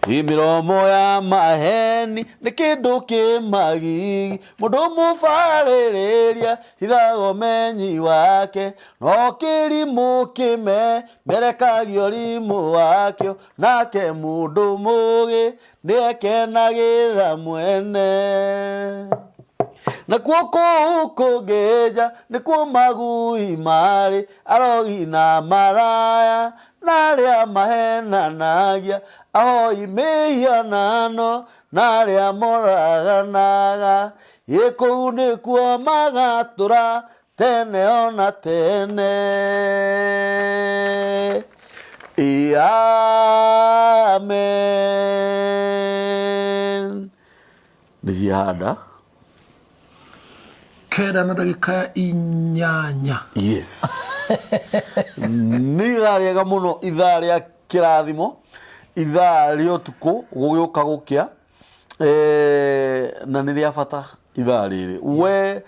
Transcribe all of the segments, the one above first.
Mĩromo ya maheni nĩ kĩndũ kĩ magigi, mũndũ mũbarĩrĩria hithaga ũmenyi wake, no kĩrimũ kĩmemerekagio rimũ wakĩo, nake mũndũ mũũgĩ nĩekenagĩra mwene. Nakuo kũu kũngĩ nja nĩkuo magui marĩ, arogi na maraya na arĩa mahenanagia, ahoi mĩhianano na arĩa moraganaga, ĩ kũu nĩkuo magatũra tene ona tene. Ĩ amen. Nĩ ciahanda. 8:08. Yes, nĩ ithaa rĩega mũno, ithaa rĩa kĩrathimo, ithaa rĩa ũtukũ gũgĩũka gũkĩa. Na nĩ rĩa bata ithaa rĩrĩ. We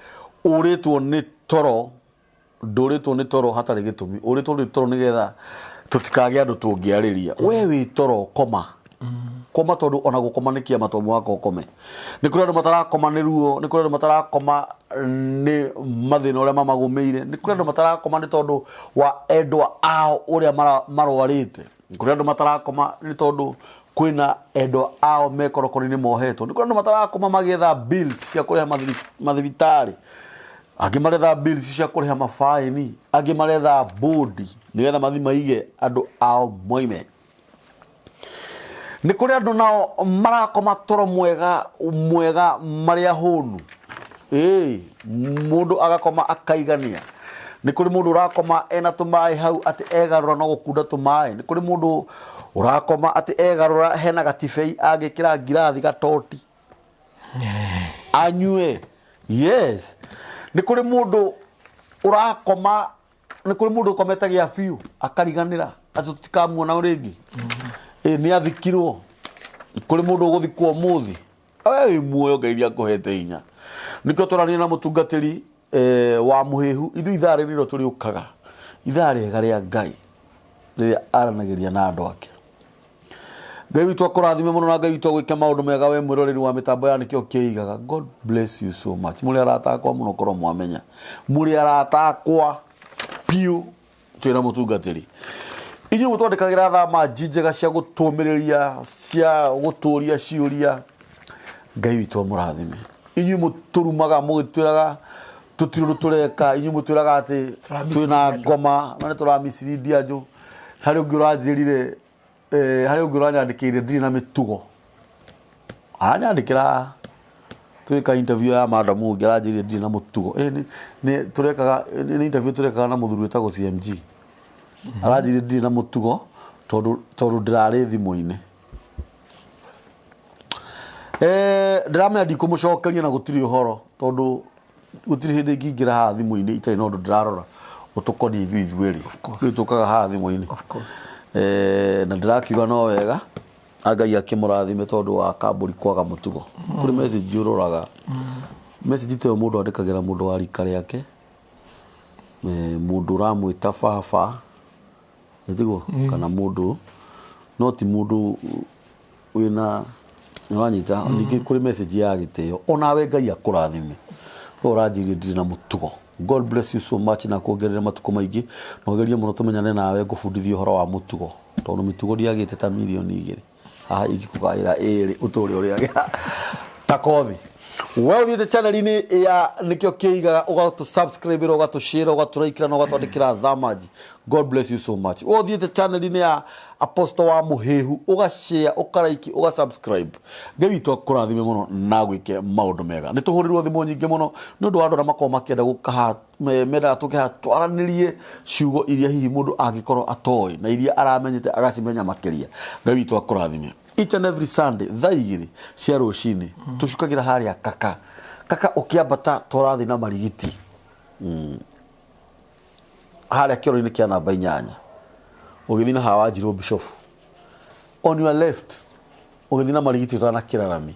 ũrĩtwo nĩ toro, ndũrĩtwo nĩ toro hatarĩ gĩtũmi, ũrĩtwo nĩ toro nĩgetha tũtikagĩe andũ tũngĩarĩria. We wĩ toro, koma koma, tondũ ona gũkoma nĩ kĩama, to mũhaka ũkome. Nĩ kũrĩ andũ matarakoma nĩ ruo, nĩ kũrĩ andũ matarakoma nĩ mathĩna ũrĩa mamagũmĩire, nĩ kũrĩ andũ matarakoma nĩ tondũ wa endwa ao ũrĩa marwarĩte, nĩ kũrĩ andũ matarakoma nĩ tondũ kwĩna endwa ao me korokoro-inĩ mohetwo, nĩ kũrĩ andũ matarakoma magĩetha bills cia kũrĩha mathibitarĩ, angĩ maretha bills cia kũrĩha mabaĩni, angĩ maretha bũndi nĩgetha mathiĩ maige andũ ao moime. Nĩ kũrĩ andũ nao marakoma toro mwega mwega marĩ ahũnu. Ĩĩ, mũndũ agakoma akaigania. Nĩ kũrĩ mũndũ ũrakoma ena tũmaĩ hau atĩ egarũra no gũkunda tũmaĩ. Nĩ kũrĩ mũndũ ũrakoma atĩ egarũra hena gatibei angĩkĩra ngirathi gatoti anyue. Yes. Nĩ kũrĩ mũndũ ũrakoma, nĩ kũrĩ mũndũ ũkomete gĩa biũ akariganĩra atĩ tũtikamuona rĩngĩ. Ĩ nĩ athikirwo. Nĩ kũrĩ mũndũ ũgũthikwo ũmũthĩ. We wĩ muoyo, Ngai nĩ akũhete hinya. Nĩkĩo tũraria na mũtungatĩri wa mũhĩhu. Ithuĩ ithaa rĩrĩ nĩrĩo tũrĩũkaga, ithaa rĩega rĩa Ngai rĩrĩa aranagĩria na andũ ake. Ngai witũ akũrathime mũno na Ngai witũ agwĩke maũndũ mega, we mwĩroreri wa mĩtambo ya Nĩkĩo Kĩigaga. God bless you so much. Mũrĩ arata akwa mũno, korwo mwamenya mũrĩ arata akwa piũ. Twĩna mũtungatĩri, inyuĩ mũtwandĩkagĩra thama njega cia gũtũmĩrĩria, cia gũtũria ciũria, Ngai witũ amũrathime. Inyuĩ mũtũrumaga mũgĩtwĩraga tũtirĩ ũndũ tũreka, inyuĩ mũtwĩraga atĩ twĩna ngoma na nĩ tũramicirindia andũ. Harĩ ũngĩ ũranjĩrire, harĩ ũngĩ ũranyandĩkĩire ndirĩ na mĩtugo, aranyandĩkĩra twĩka interview ya madam ũngĩ, aranjĩrire ndirĩ na mũtugo. Nĩ tũrekaga, nĩ interview tũrekaga na mũthuri wĩtagwo CMG, aranjĩrire ndirĩ na mũtugo tondũ ndĩrarĩ thimũ-inĩ. Ndĩramenya ndikũmũcokeria na gũtirĩ ũhoro, tondũ gũtirĩ hĩndĩ ingĩingĩra haha thimũ-inĩ itarĩ na ũndũ ndĩrarora ũtũkoniĩ ithuĩ ithuerĩ. Rĩu tũkaga haha thimũ-inĩ. Na ndĩrakiuga no wega Ngai akĩmũrathime tondũ wa kambũri kwaga mũtugo. Kũrĩ message ũroraga, message ta ĩyo mũndũ andĩkagĩra mũndũ wa rika rĩake, mũndũ ũramwĩta baba, ĩtiguo? Kana mũndũ, no ti mũndũ wĩna, nĩũranyita? Ningĩ kũrĩ message ya gĩtĩo, onawe Ngai akũrathime. We ũranjĩrire ndirĩ na mũtugo. God bless you so much na kuongerere matukũ maingĩ, na ũgerie mũno tũmenyane nawe ngũbundithie ũhoro wa mũtugo, tondũ mĩtugo ndiagĩte ta mirioni 2 haha ingĩkũgaĩra ĩrĩ ũtũre ũrĩagĩra ta kothi. We ũthiĩte channel-inĩ ya Nĩkĩo Kĩigaga, ũgatũ subscribe, ũgatũ share, ũgatũ na ũgatwandĩkĩra thamaji. God bless you so much. We ũthiĩte channel-inĩ ya Apostle wa Mũhĩhu, ũga share, ũka like, ũga subscribe. Ngai witũ akũrathime mũno na agwĩke maũndũ mega. Nĩ tũhũrĩrwo thimũ nyingĩ mũno nĩ ũndũ wa andũ arĩa makoragwo makĩenda gũka haha, mendaga tũke haha twaranĩrie ciugo iria hihi mũndũ angĩkorwo atoĩ na iria aramenyete agacimenya makĩria. Ngai witũ akũrathime. Each and every Sunday thaa 2 cia rũcinĩ tũcukagĩra harĩa kaka kaka ũkĩambata tũrathiĩ na marigiti harĩa kĩoro-inĩ kĩa namba 8, ũgĩthiĩ na haha Wanjirũ Bishop, on your left, ũgĩthiĩ na marigiti ũtanakĩra rami,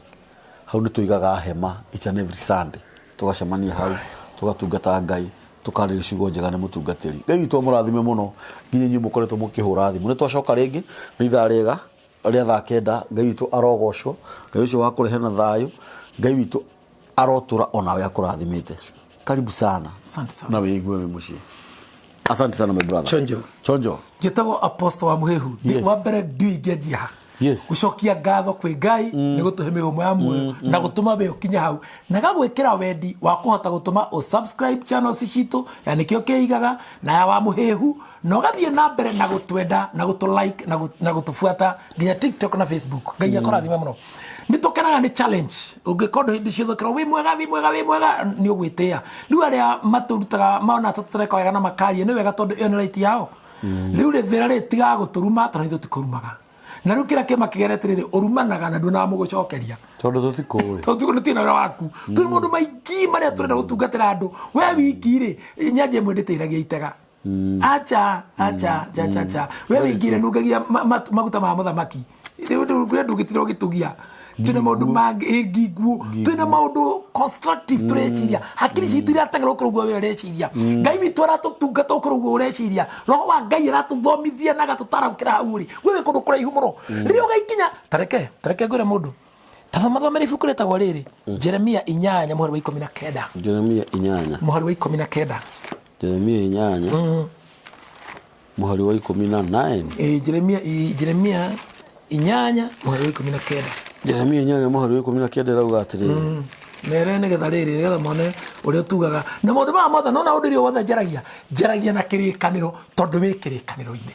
hau nĩ tũigaga hema each and every Sunday, tũgacemania hau, tũgatungata Ngai, tũkarĩria ciugo njega nĩ mũtungatĩri. Ngai witũ amũrathime mũno nginya inyuĩ mũkoretwo mũkĩhũra thimũ. Nĩ twacoka rĩngĩ, nĩ ithaa rĩega. Rĩa thaa 9. Ngai witũ arogocwo, Ngai ũcio wa kũrehe na thayũ, Ngai witũ arotũra onawe akũrathimĩte. Karibu sana. Asante sana. Na wĩigue wĩ mũciĩ. Asante sana, my brother. Chonjo. Chonjo. Njĩtagwo Apostle wa Mũhĩhu. Yes. Wa mbere ndiũ ingĩanjia ha. Gũcokia ngatho kwĩ Ngai nĩ gũtũhe mĩhũmũ ya muoyo na gũtũma we ũkinye hau na gagwĩkĩra wendi wa kũhota gũtũma ũ subscribe channels citũ ya nĩkĩo kĩigaga na ya wa Mũhĩhu, na ũgathiĩ na mbere na gũtwenda na gũtũ like na gũtũbuata nginya TikTok na Facebook. Ngai akũrathime mũno. Nĩ tũkenaga nĩ challenge ũngĩkorwo hĩndĩ ciothe ũkerwo wĩ mwega, wĩ mwega, wĩ mwega, nĩ ũgwĩtĩa. Rĩu arĩa matũrutaga maona ta tũtareka wega na makaria nĩ wega, tondũ ĩyo nĩ right yao. Rĩu rĩ thĩra rĩ tigaga gũtũruma, tondũ ithuĩ tũtikũrumaga. Na rĩu kĩrĩa kĩma kĩgerete rĩrĩ ũrumanaga na nduonaga mũgũcokeria. Tondũ tũtikũĩ. Tondũ tũtirĩ na wĩra waku. Tũrĩ maũndũ maingĩ marĩa tũrenda gũtungatĩra andũ. We wiki rĩ, nyanja ĩmwe ndĩteithagia itega. Acha, acha, acha, acha, acha. We wiki rĩ, nungagia maguta ma mũthamaki. Rĩu ndũgĩtira ũgĩtũgia. Twĩna maũndũ mangĩ nginguo, twĩna maũndũ constructive tũreciria. Hakiri citũ irateng'era ũkĩra ũguo we ũreciria. Ngai witũ aratũtungata ũkĩra ũguo ũreciria. Roho wa Ngai aratũthomithia na agatũtara gũkĩra hau ũrĩ. We wĩ kũndũ kũraihu mũno. Rĩrĩa ũgaikinya, tareke ngwĩre mũndũ. Ta mathomere ibuku rĩtagwo rĩrĩ, Jeremia 8 mũhari wa 19. Jeremia 8. Mũhari wa 19. Jeremia 8 mũhari wa 19. Ĩ, Jeremia 8 mũhari wa 19. Jeremia 8 mũhari wa 19 ĩrauga atĩrĩrĩ. Mere nĩgetha rĩrĩ, nĩgetha mone ũrĩa tugaga. Na maũndũ maya mothe, nona ũndũ ũrĩa wothe njaragia na kĩrĩkanĩro, tondũ wĩ kĩrĩkanĩro-inĩ.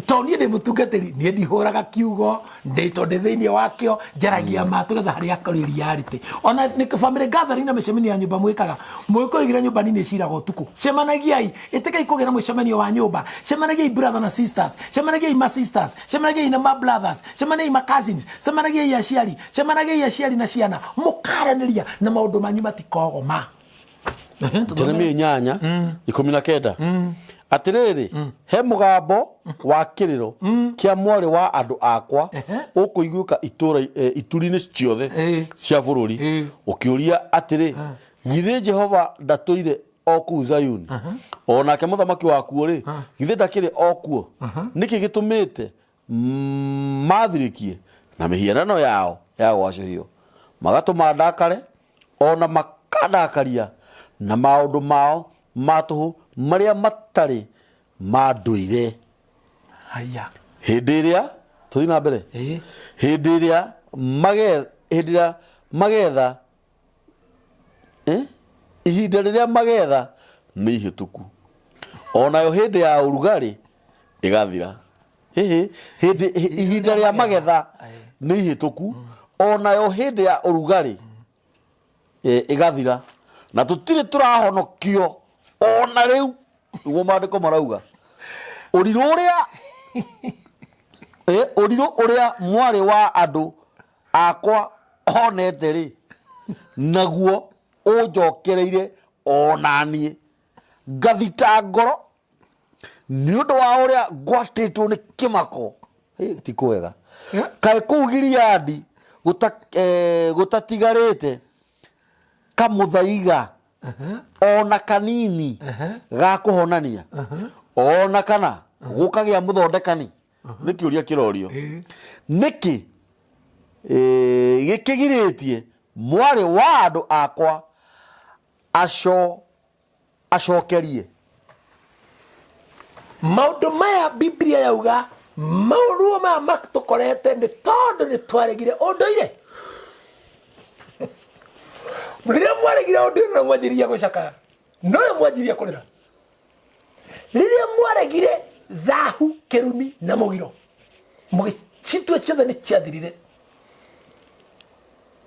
Tondũ niĩ ndĩ mũtungatĩri, niĩ ndihũraga kiugo, ndĩ tondũ ndĩ thĩinĩ wakĩo, njaragia ma tũgetha harĩa kũrĩ reality. Ona nĩ family gathering na mĩcemanio ya nyũmba mwĩkaga, mũgĩkũigĩra nyũmba nini ĩciraga ũtukũ. Cemanagiai, ĩtĩkai kũgĩa na mũcemanio wa nyũmba. Cemanagiai brother na sisters, cemanagiai ma sisters, cemanagiai na ma brothers, cemanagiai ma cousins, cemanagiai aciari, cemanagiai aciari na ciana, mũkaranĩria na maũndũ manyu matikogoma. Jeremia 8:19. Atĩrĩrĩ, he mũgambo wa kĩrĩro kĩa mwarĩ wa andũ akwa ũkũiguĩka itũũra ituri-inĩ ciothe cia bũrũri, ũkĩũria atĩrĩ, githĩ Jehova ndatũire o kũu Zayuni? O nake mũthamaki wakuo rĩ, githĩ ndakĩrĩ o kuo? Nĩkĩ gĩtũmĩte mathirĩkie na mĩhianano yao ya gwacũhio, magatũma ndakare ona makandakaria na maũndũ mao ma tũhũ marĩa matarĩ ma ndũire? Haya. Hĩndĩ ĩrĩa tũthiĩ na mbere, hĩndĩ ĩrĩa hĩndĩ ĩrĩa magetha, ihinda rĩrĩa magetha nĩ ihĩtũku, onayo hĩndĩ ya ũrugarĩ ĩgathira. Hĩhĩ, hĩndĩ ihinda rĩa magetha nĩ ihĩtũku, onayo hĩndĩ ya ũrugarĩ ĩgathira, na tũtirĩ tũrahonokio ona rĩu, nĩguo maandĩko marauga. Ũrirũ ũrĩa ũrirũ ũrĩa mwarĩ wa andũ akwa onete rĩ, naguo ũnjokereire onaniĩ, ngathita ngoro nĩ ũndũ wa ũrĩa ngwatĩtwo nĩ kĩmako. Ti kwega. Kaĩ kũu Gileadi gũtatigarĩte kamũthaiga ona kanini ga kũhonania, ona kana gũkagĩa mũthondekani? Nĩ kĩũria kĩrorio. Nĩkĩ gĩkĩgirĩtie mwarĩ wa andũ akwa acokerie? Maũndũ maya Biblia yauga, maũndũ maya matũkorete nĩ tondũ nĩ twaregire ũndũire. Rĩrĩa mwaregire ũndũire na mwanjirie gũcakaya, noyo mwanjirie kũrĩra. Rĩrĩa mwaregire thahu, kĩrumi na mũgiro, mũgĩcitua ciothe nĩ ciathirire.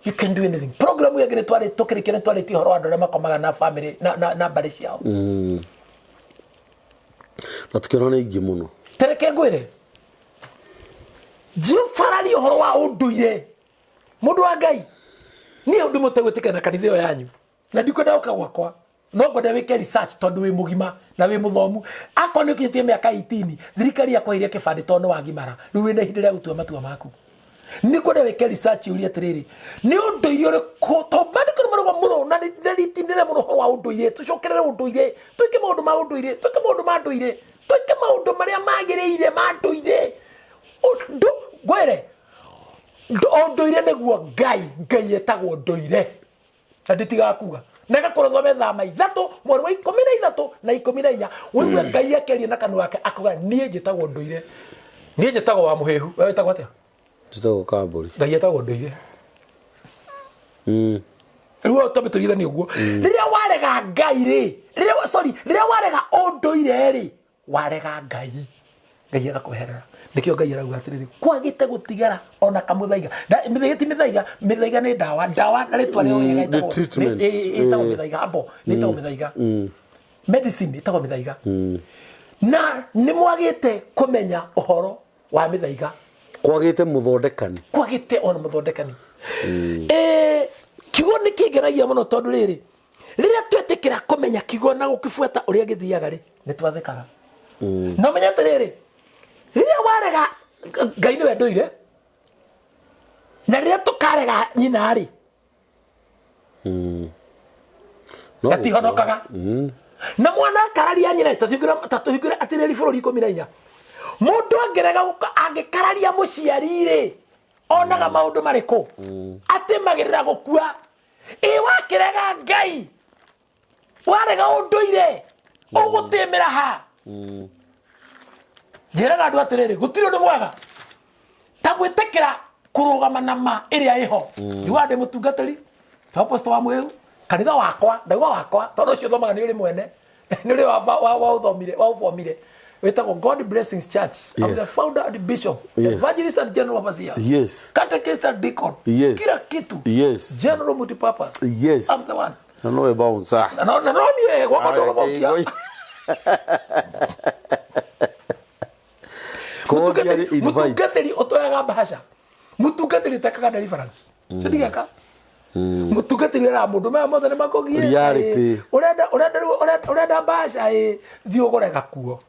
You can do anything. Program ĩngĩ nĩ twarĩ tũkĩrĩkia nĩ twarĩtie ũhoro wa andũ arĩa makomaga na family na mbarĩ ciao. Na tũkĩona nĩ aingĩ mũno. Tereke ngwĩre, njĩũbararie ũhoro wa ũndũire. Mũndũ wa Ngai, niĩ ũndũ mũtegwĩtĩkĩra na kanitha ĩyo yanyu, na ndikwenda gũka gwakwa, no ngwenda wĩke research tondũ wĩ mũgima na wĩ mũthomu. Akorwo nĩ ũkinyĩtie mĩaka 18, thirikari yakwaheire kĩbandĩ tondũ nĩ wagimara, rĩu wĩna ihinda rĩa gũtua matua maku. Nĩ ngwenda wĩke research ũrie atĩrĩrĩ, nĩ ũndũire ũrĩkũ, tondũ maandĩko nĩ marauga mũno na nĩ ritinĩre mũno ũhoro wa ũndũire. Tũcokerere ũndũire, twĩke maũndũ ma ũndũire, twĩke maũndũ ma ndũire, twĩke maũndũ marĩa magĩrĩire ma ndũire. Ũndũ Ngwĩre ũndũire nĩguo Ngai. Ngai etagwo ndũire na nditigaga kuga na gakũrogwo methama 3 mweri wa 13 na 14 ũigue Ngai akĩaria na kanua gake akauga niĩ njĩtagwo ndũire, niĩ njĩtagwo wa mũhĩhu. We wĩtagwo atĩa? Njĩtagwo Kambũri. Ngai etagwo ndũire. Rĩu twambe tũiguithanie ũguo. Rĩrĩa warega Ngai rĩ, rĩrĩa, sorry, rĩrĩa warega ũndũire rĩ, warega Ngai, Ngai agakweherera. Nĩkĩo Ngai arauga atĩrĩrĩ, kwagĩte gũtigara ona kamũthaiga. Mĩthaiga ti mĩthaiga, mĩthaiga nĩ ndawa, ndawa na rĩtwa rĩo wega the treatment. Ĩtagwo mĩthaiga, abo nĩ ĩtagwo mĩthaiga, medicine ĩtagwo mĩthaiga. Na nĩ mwagĩte kũmenya ũhoro wa mĩthaiga. Kwagĩte mũthondekani. Kwagĩte ona mũthondekani. Kiugo nĩ kĩngeragia mũno tondũ rĩrĩ, rĩrĩa twetĩkĩra kũmenya kiugo na gũkĩbuata ũrĩa gĩthiaga rĩ, nĩ twathĩkaga. Na ũmenye atĩrĩrĩ, rĩrĩa warega Ngai nĩwe ndũire, na rĩrĩa tũkarega nyina rĩ, No gatihonokaga. Na mwana akararia nyina, ta tũhingũre atĩrĩrĩ bũrũri 14, mũndũ angĩrega angĩkararia mũciari rĩ, onaga maũndũ marĩkũ? Atĩ magĩrĩra gũkua. Ĩ wakĩrega Ngai, warega ũndũire, ũgũtĩmĩra ha? Njĩraga andũ atĩrĩrĩ, gũtirĩ ũndũ mwega ta gwĩtĩkĩra kũrũgama na ma ĩrĩa ĩho. Njugaga ndĩ mũtungatĩri ta apostle wa mwĩu kanitha wakwa, ndauga wakwa tondũ ũcio thomaga nĩ ũrĩ mwene, nĩ ũrĩ wa ũthomire, wa ũbomire, wĩtagwo God Blessings Church. I'm the founder and bishop, evangelist and general overseer, catechist and deacon, kila kitu, general multipurpose. I'm the one. Na nowe bouncer. Na no niĩ gwakwa ndũgũthũkia. Cordially invite. Mũtungatĩri ũtoyaga mbahaca, mũtungatĩri ũtekaga deliverance, cio ndigeka. Mũtungatĩri era mũndũ maya mothe nĩ makũgie. Reality. Ũrenda, ũrenda rĩu, ũrenda mbahaca, ĩ thiĩ ũgũre gakuo,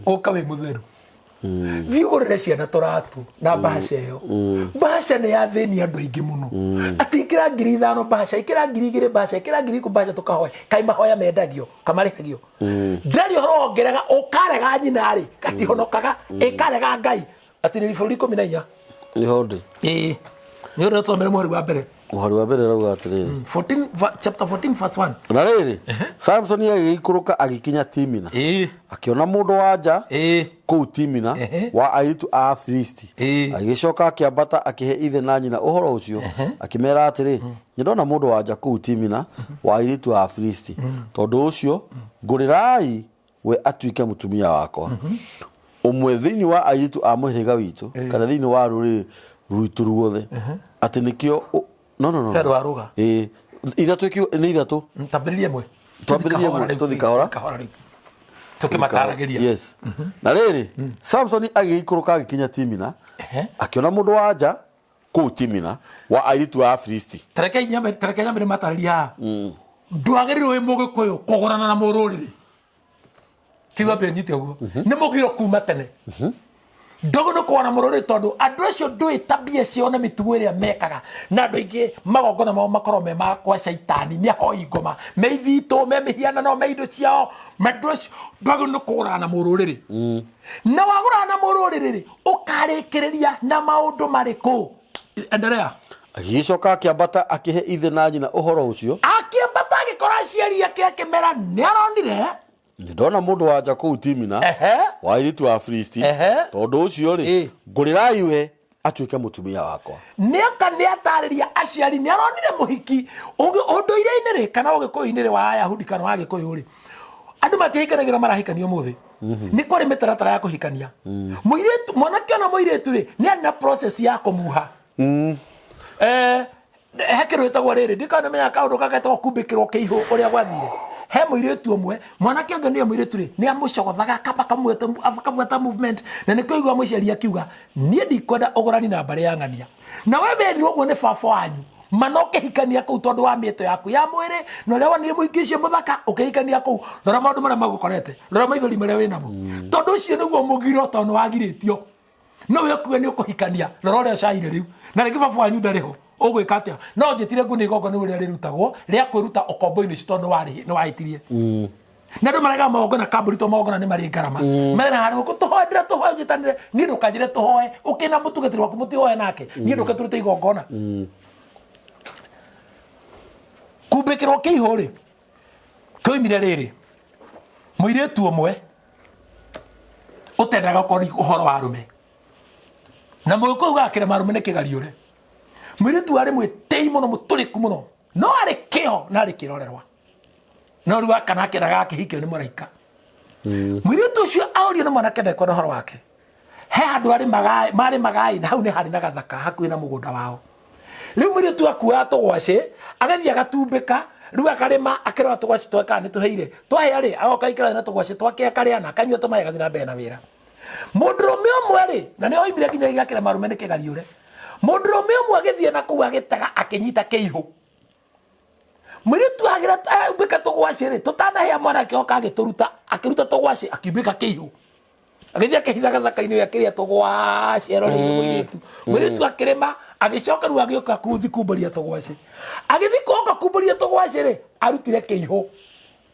ũka wĩ mũtheru, thiĩ ũgũrĩre ciana tũratu na mbahaca ĩyo. Mbahaca nĩ yathĩnia andũ aingĩ mũno, atĩ ĩkĩra 5,000 mbahaca, ĩkĩra 2,000 mbahaca, ĩkĩra 10,000 mbahaca, tũkahoe. Kaĩ mahoya mendagio kamarĩhagio? Ndarĩ ũhoro wongerega. Ũkarega nyina rĩ, gatihonokaga. Ĩkarega Ngai atĩrĩri bũrũri 14. Nĩho ndĩ. Ĩĩ, nĩ ũrĩa tũthomere mũhari wa mbere. Mũhari wa mbere rauga atĩrĩrĩ, 14, chapter 14 verse 1. Na rĩrĩ, Samsoni agĩgĩikũrũka agĩkinya Timina, akĩona mũndũ wa nja kũu Timina wa airĩtu a Afilisti. Agĩgĩcoka akĩambata akĩhe ithe na nyina ũhoro ũcio, akĩmera atĩrĩ, "Nĩ ndona mũndũ wa nja kũu Timina wa airĩtu a Afilisti, tondũ ũcio ngũrĩrai we atuĩke mũtumia wakwa, ũmwe thĩinĩ wa airĩtu a mũhĩrĩga witũ kana thĩinĩ wa rũrĩrĩ rwitũ ruothe." Atĩ nĩkĩo no, no, no. He rwaruga. Ĩĩ, ithatũ nĩ ithatũ. Tambĩrĩrie ĩmwe. Twambĩrĩrie ĩmwe, tũthi kahora. Kahora rĩu tũkĩmataragĩria. Yes. Na rĩrĩ, Samsoni agĩgĩikũrũka agĩkinya Timina, akĩona mũndũ wa nja kũu Timina wa airĩtu a Afilisti. Tareke nyambe nĩmatarĩria haha. Ndwagĩrĩirwo wĩ mũgĩkũyũ kũgũrana na mũrũrĩrĩ. Kiuga mbere nyite ũguo nĩ mũgiro kuma tene. Ndogo nĩ kũgũrana mũrũrĩrĩ tondũ andũ acio ndũĩ tabia ciao na mĩtugo ĩrĩa mekaga, na andũ aingĩ magongona mao makorwo me ma kwa caitani, nĩ ahoi ngoma, me ithitũ, me mĩhianano, me indo ciao. Andũ acio ndwagĩrĩirwo nĩ kũgũrana na mũrũrĩrĩ. Na wagũrana na mũrũrĩrĩ rĩ, ũkarĩkĩrĩria na maũndũ marĩkũ? Endelea. Agĩgĩcoka akĩambata akĩhe ithe na nyina ũhoro ũcio. Akĩambata agĩkora aciari ake, akĩmera nĩ aronire "Nĩ ndona mũndũ wa nja kũu Timina wa airĩtu a Afilisti, tondũ ũcio rĩ, ngũrĩrai we atuĩke mũtumia wakwa." Nĩoka nĩ atarĩria aciari nĩ aronire mũhiki. Ũndũire-inĩ rĩ, kana ũgĩkũyũ-inĩ rĩ, wa Ayahudi kana wa Gĩkũyũ rĩ, andũ matihikanagĩra marahikania ũmũthĩ. Nĩ kwarĩ mĩtaratara ya kũhikania. Mũirĩtu, mwanake ona mũirĩtu rĩ, nĩ arĩ na process ya kũmuha. He kĩndũ gĩtagwo rĩrĩ, ndikana menya kaũndũ gagetagwo kumbĩkĩrwo kĩihũ. Ũrĩa gwathire, he mũirĩtu ũmwe, mwanake ũngĩ nĩwe mũirĩtu rĩ, nĩ amũcogothaga, akamba akabuata movement, na nĩkĩo igua mũciari akiuga, "Niĩ ndikwenda ũgũrani na mbarĩ ya ng'ania." Na we werirwo ũguo nĩ baba wanyu mana ũkĩhikania kũu tondũ wa mĩeto yaku ya mwĩrĩ na ũrĩa wonire mũingĩ ũcio mũthaka ũkĩhikania kũu. Rora maũndũ marĩa magũkorete, rora maithori marĩa wĩ namo, tondũ ũcio nĩguo mũgiro, tondũ nĩ wagirĩtio no we ũkuwe nĩ ũkũhikania. Rora ũrĩa ũcaire rĩu, na rĩngĩ baba wanyu ndarĩ ho, ũgwĩka atĩa? No njĩtire ngũ nĩ igongona rĩu rĩrĩa rĩrutagwo rĩa kwĩruta ũkombo-inĩ ũcio, tondũ nĩ wahĩtirie. Na andũ maregaga magongona kambũri to magongona nĩ marĩ ngarama. Merena harĩ gũkũ tũhoe ndĩra tũhoe ũnyitanĩre niĩ ndũkanjĩre tũhoe ũkĩna mũtungatĩri waku mũtihoe nake niĩ ndũke tũrute igongona. Kumbĩkĩrwo kĩihũ rĩ kĩoimire rĩrĩ mũirĩtu ũmwe ũtendaga gũkorwo nĩ ũhoro wa arũme na mũgĩkũyũ gakĩra marũme nĩ kĩgariũre. Mũirĩtu arĩ mwĩtĩi mũno mũtũrĩku mũno no arĩ kĩo na arĩ kĩrorerwa no rĩu aka nake ndagakĩhikio nĩ mũraika. Mũirĩtu ũcio aũrio nĩ mwanake ndekwenda ũhoro wake he handũ arĩ marĩ magai na hau nĩ harĩ na gathaka hakuhĩ na mũgũnda wao. Rĩu mũirĩtu akuaga tũgwacĩ agathiĩ agatumbĩka rĩu akarĩma akĩrora tũgwacĩ twake kana nĩ tũhĩire twahĩa rĩ agoka aikara na tũgwacĩ twake akarĩa na akanyua tũmaĩ agathiĩ na mbere na wĩra. Mũndũrũme ũmwe rĩ na nĩ oimire nginya gĩgakĩra marũme nĩ kĩgariũre. Mũndũrũme ũmwe agĩthiĩ na kũu agĩtega akĩnyita kĩihũ. Mũirĩtu agĩra aumbĩka tũgwacĩ rĩ tũtanahĩa mwanake oka agĩtũruta akĩruta tũgwacĩ akiumbĩka kĩihũ. Agĩthiĩ akĩhitha gathaka-inĩ akĩrĩa tũgwacĩ eroreire mũirĩtu. Mũirĩtu akĩrĩma agĩcoka rĩu agĩũka kuthi kumbũria tũgwacĩ. Agĩthiĩ kuoka kumbũria tũgwacĩ rĩ arutire kĩihũ.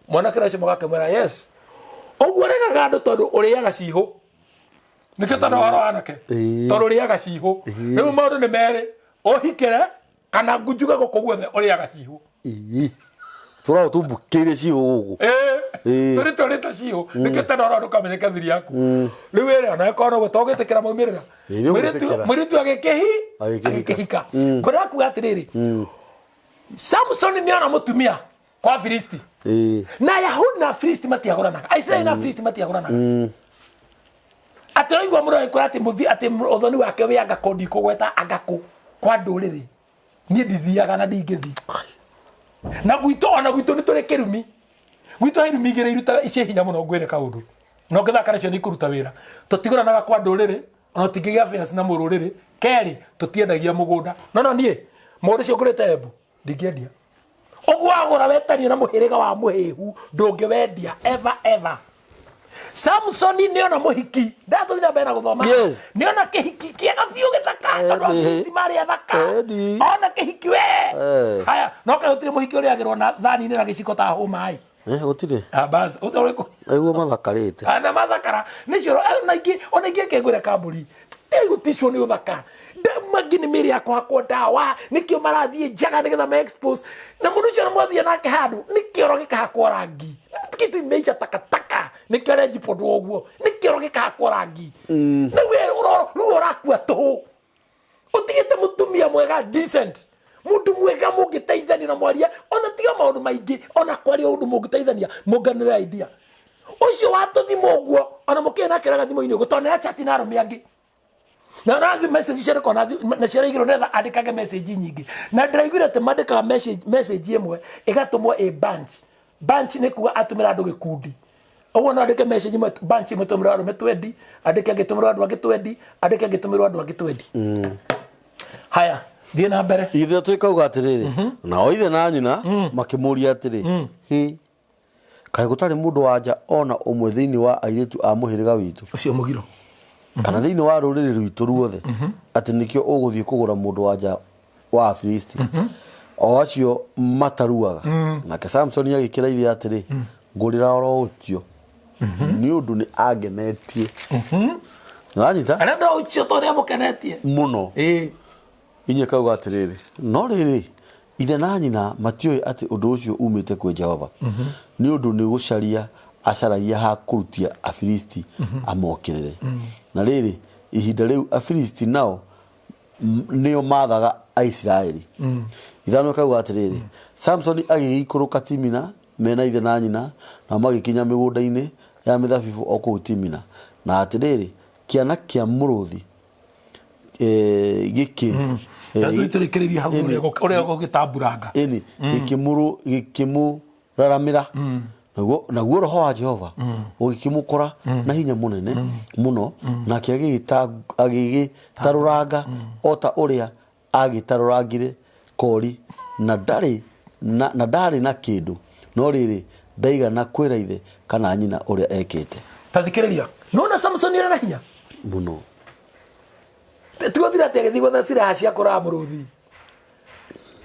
Mwanake ũcio magakĩmwĩra yes. Ũguo ũregaga andũ tondũ ũrĩaga cihũ. Nĩkĩo tondũ ũhoro wa anake. Tondũ ũrĩaga cihũ. Rĩu maũndũ nĩ merĩ. Ũhikĩre kana ngunjuge gũkũ guothe ũrĩaga cihũ. Tũrao tũmbukĩire cihũ gũkũ. Tũrĩ tũrĩte cihũ. Nĩkĩo tondũ ũhoro ndũkamenyeke thiri yaku. Rĩu ĩrĩ ona ĩkorwo noguo togĩtĩkĩra maumĩrĩra. Mũirĩtu agĩkĩhi agĩkĩhika. Ngwenda kuga atĩrĩrĩ. Samson nĩona mũtumia kwa Filisti. Na Yahudi na Filisti matiagũranaga. Aisiraeli na Filisti matiagũranaga. Atĩ ũraigua mũndũ agĩkwĩra atĩ mũthi atĩ ũthoni wake wĩ anga kũ ndikũgweta anga kũ kwa ndũrĩrĩ. Niĩ ndithiaga na ndingĩthiĩ. Na gwitũ ona gwitũ nĩ tũrĩ kĩrumi. Gwitũ he irumi igĩrĩ irutaga ciĩ hinya mũno ngwĩre kaũndũ. Na ũngĩthaka nacio nĩ ikũruta wĩra. Tũtigũranaga kwa ndũrĩrĩ ona tũtingĩgĩa affairs na mũrũrĩrĩ. Kerĩ tũtiendagia mũgũnda. No no niĩ mũgũnda ũcio ngũrĩte Embu ndingĩendia. Ũguo wagũra wetanio na mũhĩrĩga wa mũhĩhu ndũngĩwendia ever ever. Samsoni nĩona mũhiki ndatũthi na mbere na gũthoma. Yes. Nĩona kĩhiki kĩega biũ gĩthaka tondũ Afilisti marĩ athaka. Ona kĩhiki we. Haya no kaĩ gũtirĩ mũhiki ũrĩagĩrwo na thani-inĩ na gĩciko ta hũma ĩ. Gũtirĩ. Ah, bas ũtarĩ kũ Nĩguo mathakarĩte. Na mathakara nĩcio ona ingĩ ona ingĩ kengwĩra kambũri gũticwo nĩ ũthaka mangĩ nĩ mĩrĩ ya kũhakwo ndawa nĩkĩo marathiĩ njaga nĩgetha ma expose na mũndũ ũcio mwathiĩ nake handũ nĩ kĩoro gĩkahakwo rangi kitu imeisha takataka nĩkĩo arenjibondwo ũguo nĩ kĩoro gĩkahakwo rangi rĩu we rĩu ũrakua tũhũ ũtigĩte mũtumia mwega decent mundu mwega mũngĩteithania na mwaria ona tiga maũndũ maingĩ ona kwaria ũndũ mũngĩteithania mũnganĩre idea ũcio watũthima ũguo ona mũkĩrĩ nake raga thimũ-inĩ ũguo tondũ nĩarachat na arũme angĩ na ũrathiĩ message ciandĩkwo na ciaraigĩrwo nĩgetha andĩkage message nyingĩ na ndĩraiguire atĩ mandĩkaga message ĩmwe ĩgatũmwo ĩ bunch bunch nĩ kuga atũmĩra andũ gĩkundi ũguo no andĩke message ĩmwe bunch ĩmwe tũmĩrwo arũme twendi andĩke angĩ tũmĩrwo andũ angĩ twendi andĩke angĩ tũmĩrwo andũ angĩ twendi. Haya thiĩ na mbere. Ithe twĩkauga atĩrĩrĩ nao ithe na nyina makĩmũria atĩrĩ hĩ kaĩ gũtarĩ mũndũ wa nja ona ũmwe thĩinĩ wa airĩtu a mũhĩrĩga witũ ũcio mũgiro kana thĩinĩ wa rũrĩrĩ rwitũ ruothe atĩ nĩkĩo ũgũthiĩ kũgũra mũndũ wa nja wa Afilisti o acio mataruaga. Nake Samsoni agĩkĩra ithe atĩrĩ, ngũrĩra oro ũcio nĩ ũndũ nĩ angenetie. Nĩwanyita? Arenda ũcio tondũ nĩ amũkenetie mũno. Inyuĩ kauga atĩrĩrĩ, no rĩrĩ, ithe na nyina matiũĩ atĩ ũndũ ũcio uumĩte kwĩ Jehova, nĩ ũndũ nĩ gũcaria acaragia ha kũrutia Afilisti amokĩrĩre. Na rĩrĩ, ihinda rĩu Afilisti nao nĩo maathaga Aisiraeli. Ithano kauga atĩrĩrĩ, Samsoni agĩgĩikũrũka Timina me na ithe na nyina, nao magĩkinya mĩgũnda-inĩ ya mĩthabibũ o kũu Timina. Na atĩrĩrĩ, kĩana kĩa mũrũthi gĩkĩ tũrĩkĩrĩria hau ũrĩa gũgĩtamburanga ĩni gĩkĩmũraramĩra naguo roho wa Jehova ũgĩkĩmũkora na hinya mũnene mũno, nake agĩgĩtarũranga o ta ũrĩa agĩtarũrangire kori, na ndarĩ na ndarĩ na kĩndũ, no rĩrĩ, ndaigana kwĩra ithe kana nyina ũrĩa ekĩte. Ta thikĩrĩria, nĩwona Samsoni arĩ na hinya mũno. Tiguo thira atĩ agĩthiĩ gwetha silaha cia kũraga mũrũthi.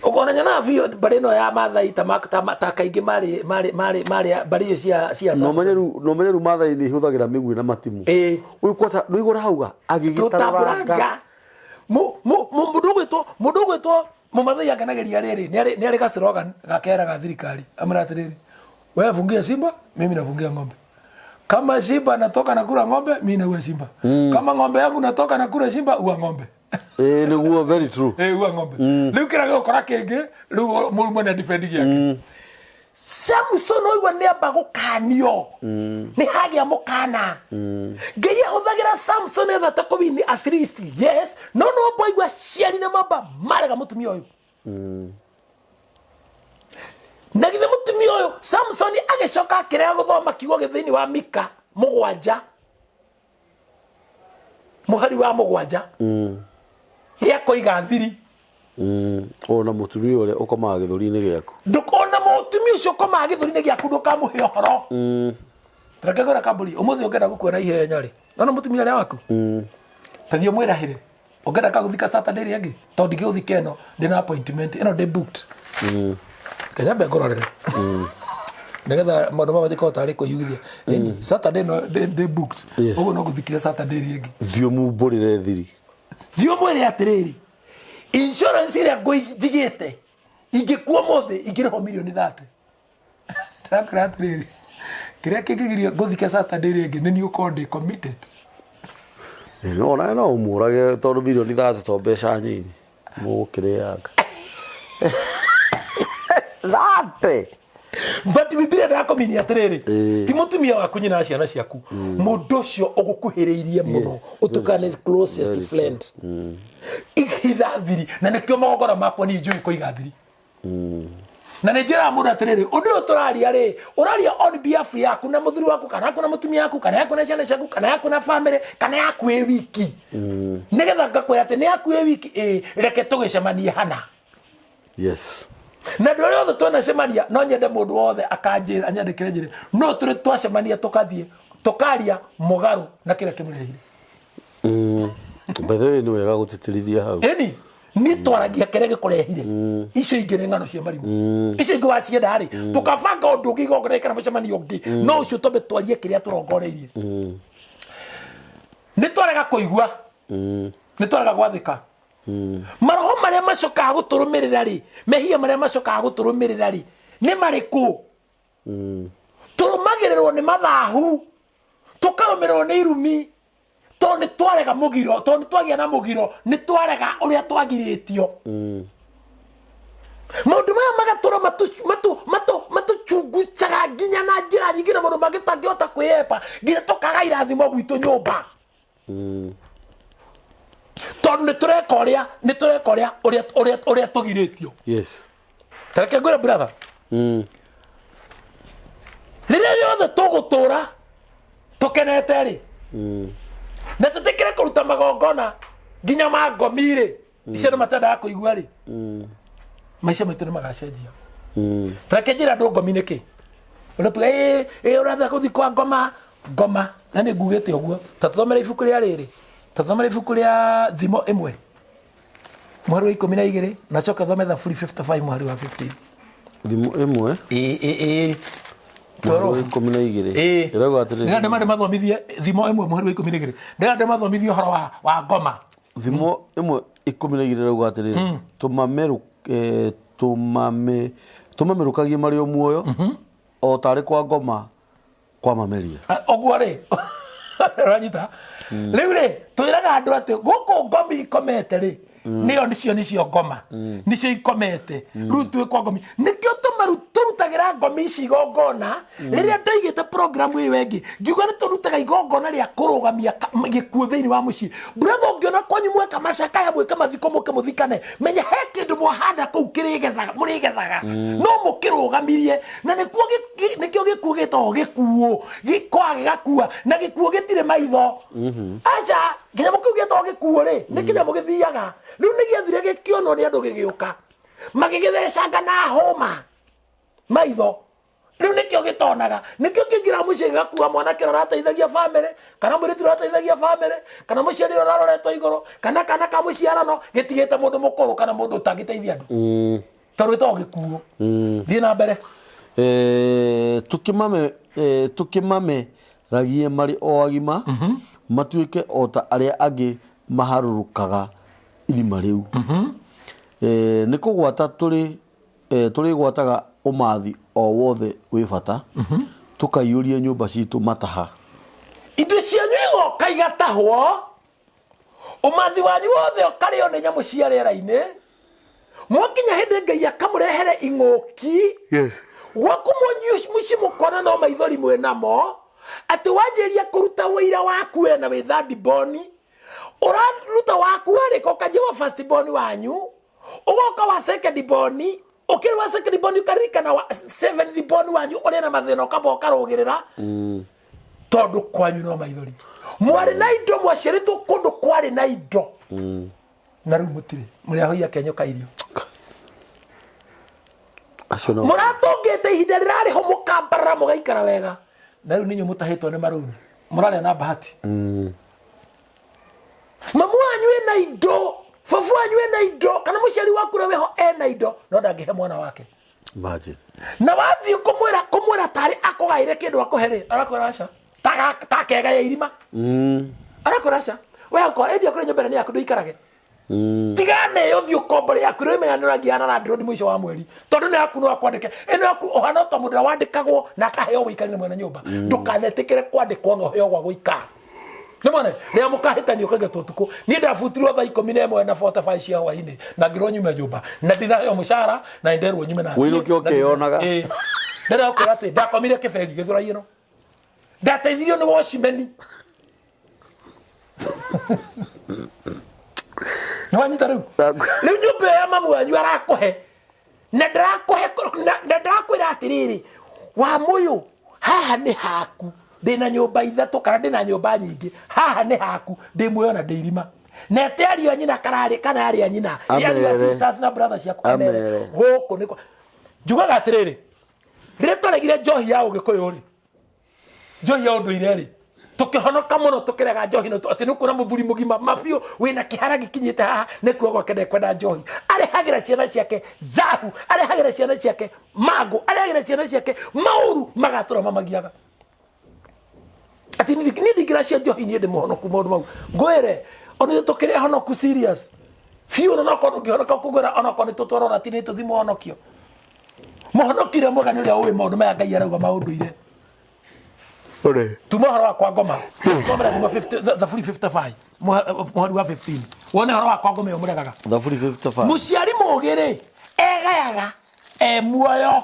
Ũkona nyonaga biũ mbarĩ ĩno ya Mathai ta ma- ta ma- ta kaingĩ marĩ marĩ marĩ marĩ mbarĩ icio cia cia no menye rĩu no menye rĩu Maathai nĩ ihũthagĩra mĩguĩ na matimũ. Ĩĩ. Ũyũ kwata ndũigua hauga agĩgĩtarũranga. Tũtamburanga. Mũndũ ũgwĩtwo mũndũ ũgwĩtwo mũmathai angenagĩria rĩrĩ nĩ arĩ ga slogan gakeraga thirikari amwĩra atĩrĩrĩ, wewe fungia simba, mimi nafungia ng'ombe. Kama simba natoka nakula ng'ombe, mimi naua simba. Kama ng'ombe yangu natoka nakula simba, ua ng'ombe. Ĩĩ nĩguo, very true. Ĩĩ, ua ng'ombe. Rĩu kĩrĩa gĩgũkora kĩngĩ rĩu mũrumwe nĩ defend gĩake. Samson oigua nĩ amba gũkanio, nĩ hagĩa mũkana. Ngai ahũthagĩra Samson nĩgetha ate kũwini Afilisti, yes, no no mboigua ciari nĩ mamba marega mũtumia ũyũ. Na githĩ mũtumia ũyũ Samson agĩcoka akĩrega gũthoma kiugo gĩ thĩinĩ wa Mika 7 mũhari wa 7 gĩa kũiga thiri. Ona mũtumia ũrĩa ũkomaga gĩthũri-inĩ gĩaku. Ndũkona mũtumia ũcio ũkomaga gĩthũri-inĩ gĩaku, ndũkamũhe ũhoro. Reke ngwĩre kambũri, ũmũthĩ ũngĩenda gũkua na ihenya rĩ, nona mũtumia ũrĩa waku, ta thiĩ ũmwĩrahĩre ũngĩenda kagũthika Saturday ĩrĩa ĩngĩ, tondũ ndingĩgũthika ĩno ndĩna appointment ĩno ndĩ booked. Kanyambe ngũrorere nĩgetha maũndũ maya matikorwo tarĩ kwĩyugithia. Ĩni, Saturday ĩno ndĩ booked. Ũguo no ngũthikire Saturday ĩrĩa ĩngĩ. Thiĩ ũmumbũrĩre thiri. Thiĩ ũmwĩre atĩrĩrĩ, insurance ĩrĩa njigĩte ingĩkua ũmũthĩ ingĩrĩhwo mirioni 30. Ndĩrakwĩra atĩrĩrĩ, kĩrĩa kĩngĩgiria ngũthike Saturday ĩrĩa ĩngĩ nĩ niĩ ũkorwo ndĩ committed. No onawe no ũmũrage tondũ mirioni 30 to mbeca nyinyi mũgũkĩrĩanga 30. But Bibilia ndĩrakũminia atĩrĩrĩ, Ĩĩ. ti mũtumia waku, nyina wa ciana ciaku, mũndũ ũcio ũgũkuhĩrĩirie mũno, ũtuĩkaga nĩ closest Very true. friend. Ihitha thiri, na nĩkĩo magongona makwa niĩ njũĩ kũiga thiri. Na nĩ njĩraga mũndũ atĩrĩrĩ, ũndũ ũyũ tũraria rĩ, ũraria on behalf yaku na mũthuri waku, kana yaku na mũtumia waku, kana yaku na ciana ciaku, kana yaku na family, kana yaku ĩ wiki. Nĩgetha ngakwĩra atĩ nĩ yaku ĩ wiki, ĩ reke tũgĩcemanie hana. Na andũ arĩa othe twanacemania, no nyende mũndũ wothe akanjĩra, anyandĩkĩre njĩre no tũrĩ twacemania tũkathiĩ tũkaria mũgarũ na kĩrĩa kĩmũrehire. By the way, nĩ wega gũtĩtĩrithia hau. Ĩni niĩ twaragia kĩrĩa gĩkũrehire. Icio ingĩ nĩ ng'ano cia marimũ. Icio ingĩ wacienda rĩ, tũkabanga ũndũ ũngĩ, igongona kana mũcemanio ũngĩ, no ũcio twambe twarie kĩrĩa tũrongoreirie. Nĩ twarega kũigua, nĩ twarega gwathĩka. Maroho marĩa macokaga gũtũrũmĩrĩra rĩ, mehia marĩa macokaga gũtũrũmĩrĩra rĩ, nĩ marĩkũ? Tũrũmagĩrĩrwo nĩ mathahu, tũkarũmĩrĩrwo nĩ irumi, tondũ nĩ twarega mũgiro, tondũ nĩ twagĩa na mũgiro, nĩ twarega ũrĩa twagirĩtio. Maũndũ maya magatũra matũchungucaga nginya na njĩra nyingĩ, na maũndũ mangĩ tangĩhota kwĩyepa, nginya tũkaga irathimo gwitũ nyũmba, tondũ nĩ tũreka ũrĩa nĩ tũreka ũrĩa ũrĩa ũrĩa ũrĩa tũgirĩtio. Tareke ngwĩre, brother, rĩrĩa rĩothe tũgũtũra tũkenete rĩ, na tũtĩkĩre kũruta magongona nginya ma ngomi rĩ, icio nĩ matendaga kũigua rĩ, maica maitũ nĩ magacenjia. Tareke njĩra andũ ngomi nĩkĩ. Ũratuga ĩ ĩ ũrathiĩ gũthiĩ kwa ngoma ngoma, na nĩ ngugĩte ũguo. Ta tũthomere ibuku rĩa rĩrĩ, ta tũthomere ibuku rĩa Thimo 1 mũhari wa 12, na coke thome Thaburi 55 mũhari wa 15. Thimo 1. Ĩ ĩ ĩ. Mũhari wa 12. Ĩ. Ĩrauga atĩrĩrĩ. Ndĩrenda ndĩmathomithie Thimo 1 mũhari wa 12, ndĩrenda ndĩmathomithie ũhoro wa ngoma. Thimo 1:12 ĩrauga atĩrĩrĩ, tũmamerũkagie marĩ o muoyo o tarĩ kwa ngoma kwa mameria. Ah, ũguo rĩ, ũranyita rĩu rĩ, twĩraga andũ atĩ gũkũ ngomi ikomete rĩ, nĩyo nĩcio ngoma nĩcio ikomete. Rĩu twĩ kwa ngomi, nĩkĩo tũrutagĩra ngomi ici igongona. Rĩrĩa ndoigĩte programu ĩyo ĩngĩ, ngiuga nĩ tũrutaga igongona rĩa kũrũgamia gĩkuũ thĩinĩ wa mũciĩ. Brother, ũngĩona kwanyu mweka macakaya, mwĩke mathiko, mũke mũthikane, menya he kĩndũ mwahanda kũu kĩrĩgethaga, mũrĩgethaga, no mũkĩrũgamirie. Na nĩkuo nĩkĩo gĩkuũ gĩtagwo gĩkuũ, gĩkoa gĩgakua, na gĩkuũ gĩtirĩ maitho. Aca, kĩnyamũ kĩu gĩtagwo gĩkuũ rĩ, nĩ kĩnyamũ gĩthiaga. Rĩu nĩ gĩathire gĩkĩonwo nĩ andũ, gĩgĩũka magĩgĩthecanga na hũma maitho. Rĩu nĩkĩo gĩtonaga, nĩkĩo kĩingĩra mũciĩ gĩgakua mwanake ũrĩa ũrateithagia bamĩrĩ, kana mũirĩtu ũrĩa ũrateithagia bamĩrĩ, kana mũciari ũrĩa ũraroretwo igũrũ, kana kana ka mũciarano, gĩtigĩte mũndũ mũkũrũ kana mũndũ ũtangĩteithia andũ. Tondũ ĩtagwo gĩkuũ. Thiĩ na mbere. Tũkĩmameragie marĩ o agima, matuĩke o ta arĩa angĩ maharũrũkaga irima rĩu. Nĩ kũgwata tũrĩ tũrĩgwataga ũmathi o wothe wĩ bata, tũkaiyũria nyũmba citũ mataha. Indo cianyu igoka igatahwo, ũmathi wanyu wothe ũkarĩo nĩ nyamũ cia rĩera-inĩ. Mwakinya hĩndĩ Ngai akamũrehere ing'ũki. Yes. Gwaku mũciĩ mũkona no maithori mwĩ namo, atĩ wanjĩrĩria kũruta ũira waku we na wĩ third born, ũraruta waku warĩka ũkanjia wa first born wanyu, ũgoka wa second born, ũkĩrĩ wa second born ũkaririkana wa seventh born wanyu ũrĩ na mathĩna ũkamba ũkarũgĩrĩra. Tondũ kwanyu no maithori. Mwarĩ na indo, mwaciarĩtwo kũndũ kwarĩ na indo. Na rĩu mũtirĩ, mũrĩ ahoia kenyoka irio. Acio no. Mũratũngĩte ihinda rĩrarĩ ho mũkambarara mũgaikara wega. Na rĩu nĩ inyuĩ mũtahĩtwo nĩ marũni. Mũrarĩa na bahati. Mamu wanyu ena indo, babu wanyu ena indo, kana mũciari waku ũrĩa wĩho ena indo, no ndangĩhe mwana wake. Imagine. Na wathiĩ kũmwĩra tarĩ akũgaĩre kĩndũ akũhe rĩ, arakwĩra aca. Takega ya irima. Arakwĩra aca. We akwa, ĩthiĩ kũrĩ nyũmba ĩrĩa nĩ yaku ndũikarage. Tigane ũthiĩ ũkombore yaku rĩu menya nĩ ũrangiana na ndĩrodi mũico wa mweri. Tondũ nĩ yaku no akwandĩke. Ĩno yaku ũhana ta mũndũ ũrĩa wandĩkagwo na akaheo ũikari nĩ mwene nyũmba. Ndũkanetĩkĩre kwandĩkwo na ũheo gwa gũikara. Nĩ mwone, rĩrĩa mũkahĩtania ũkaingatwo ũtukũ. Niĩ ndabutirwo thaa ikũmi na ĩmwe na 45 cia hwainĩ na ngĩrwo nyume nyũmba na ndinaheo mũcara na nĩnderwo nyume na thiĩ. Wĩinũke ũkĩyonaga. Ĩĩ. Ndĩrenda gũkwĩra atĩ ndakomire kĩberi gĩthũrai ĩno. Ndateithirio nĩ watchman. Nĩ wanyita rĩu? Rĩu nyũmba ĩyo ya mamu wanyu arakũhe na ndarakũhe na ndarakwĩra atĩrĩrĩ, wa mũyũ haha nĩ haku, ndĩna nyũmba ithatũ kana ndĩna nyũmba nyingĩ, haha nĩ haku, ndĩ muoyo na ndĩ irima. Na ete ariũ a nyina kararĩ kana arĩ a nyina, ariũ a Amere. sisters na brothers ciaku amere. Amere. Gũkũ nĩ kwa njugaga atĩrĩrĩ, rĩrĩa twaregire njohi ya ũgĩkũyũ rĩ, njohi ya ũndũire rĩ, tũkĩhonoka mũno tũkĩrega njohi no atĩ nĩ ũkuona mũthuri mũgima mabiũ wĩna kĩhara gĩkinyĩte haha nĩ kuoga gwake ndekwenda njohi, arehagĩra ciana ciake thahu, arehagĩra ciana ciake mangũ, arehagĩra ciana ciake maũru magatũra mamagiaga. Atĩ niĩ ndingĩracia njohi, niĩ ndĩ mũhonoku maũndũ mau ngwĩre, ona ithuĩ tũkĩrĩ ahonoku serious biũ, ona okorwo ndũngĩhonoka kũgwĩra, ona okorwo nĩ tũtwarwo ratiri nĩ tũthiĩ mũhonokio. Mũhonoki ũrĩa mwega nĩ ũrĩa ũĩ maũndũ maya Ngai arauga maũndũire. Ore. Tuma ũhoro wa kwa ngoma. Thomera kuma 50 Thaburi 55, mũhari wa 15. Wone ũhoro wa kwa ngoma ĩyo mũregaga. Thaburi 55. Mũciari mũũgĩ rĩ, egayaga e muoyo.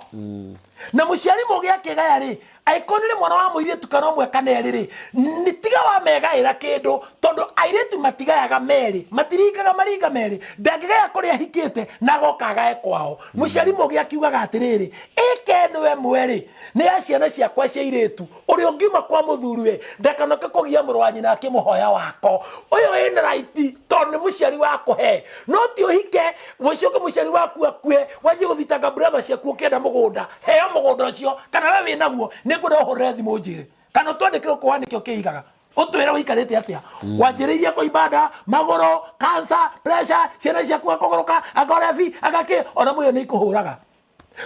Na mũciari mũũgĩ akĩgaya rĩ, angĩkorwo nĩ mwana wa mũirĩtu kana ũmwe kana erĩ rĩ, nĩ tiga wa megaĩra kĩndũ, tondũ airĩtu matigayaga merĩ, matiringaga maringa merĩ. Ndangĩgaya kũrĩa ahikĩte na agoka agae kwao. Mũciari mũũgĩ akiugaga atĩrĩrĩ, ĩka ĩno ĩmwe rĩ, nĩ ya ciana ciakwa cia airĩtu, ũrĩa ũngiuma kwa mũthuri we, ndakanoke kũgia mũrũ wa nyina akĩmũhoya wako. Ũyũ wĩna right tondũ nĩ mũciari wa kũhe. No ti ũhike, ũcoke mũciari waku akue, wanjie gũthitanga brother ciaku ũkĩenda mũgũnda. Heo mũgũnda ũcio, kana we wĩnaguo, nĩ ngwenda ũhũrĩre thimũ ũnjĩre. Kana ũtwandĩkĩre ũkũwa nĩkĩo kĩigaga. Ũtwĩre ũikarĩte atĩa. Wanjĩrĩirie kũimba nda, magũrũ, cancer, pressure, ciana ciaku akũgũrũka, akorebi, agakĩ, ona mũyo nĩ ikũhũraga.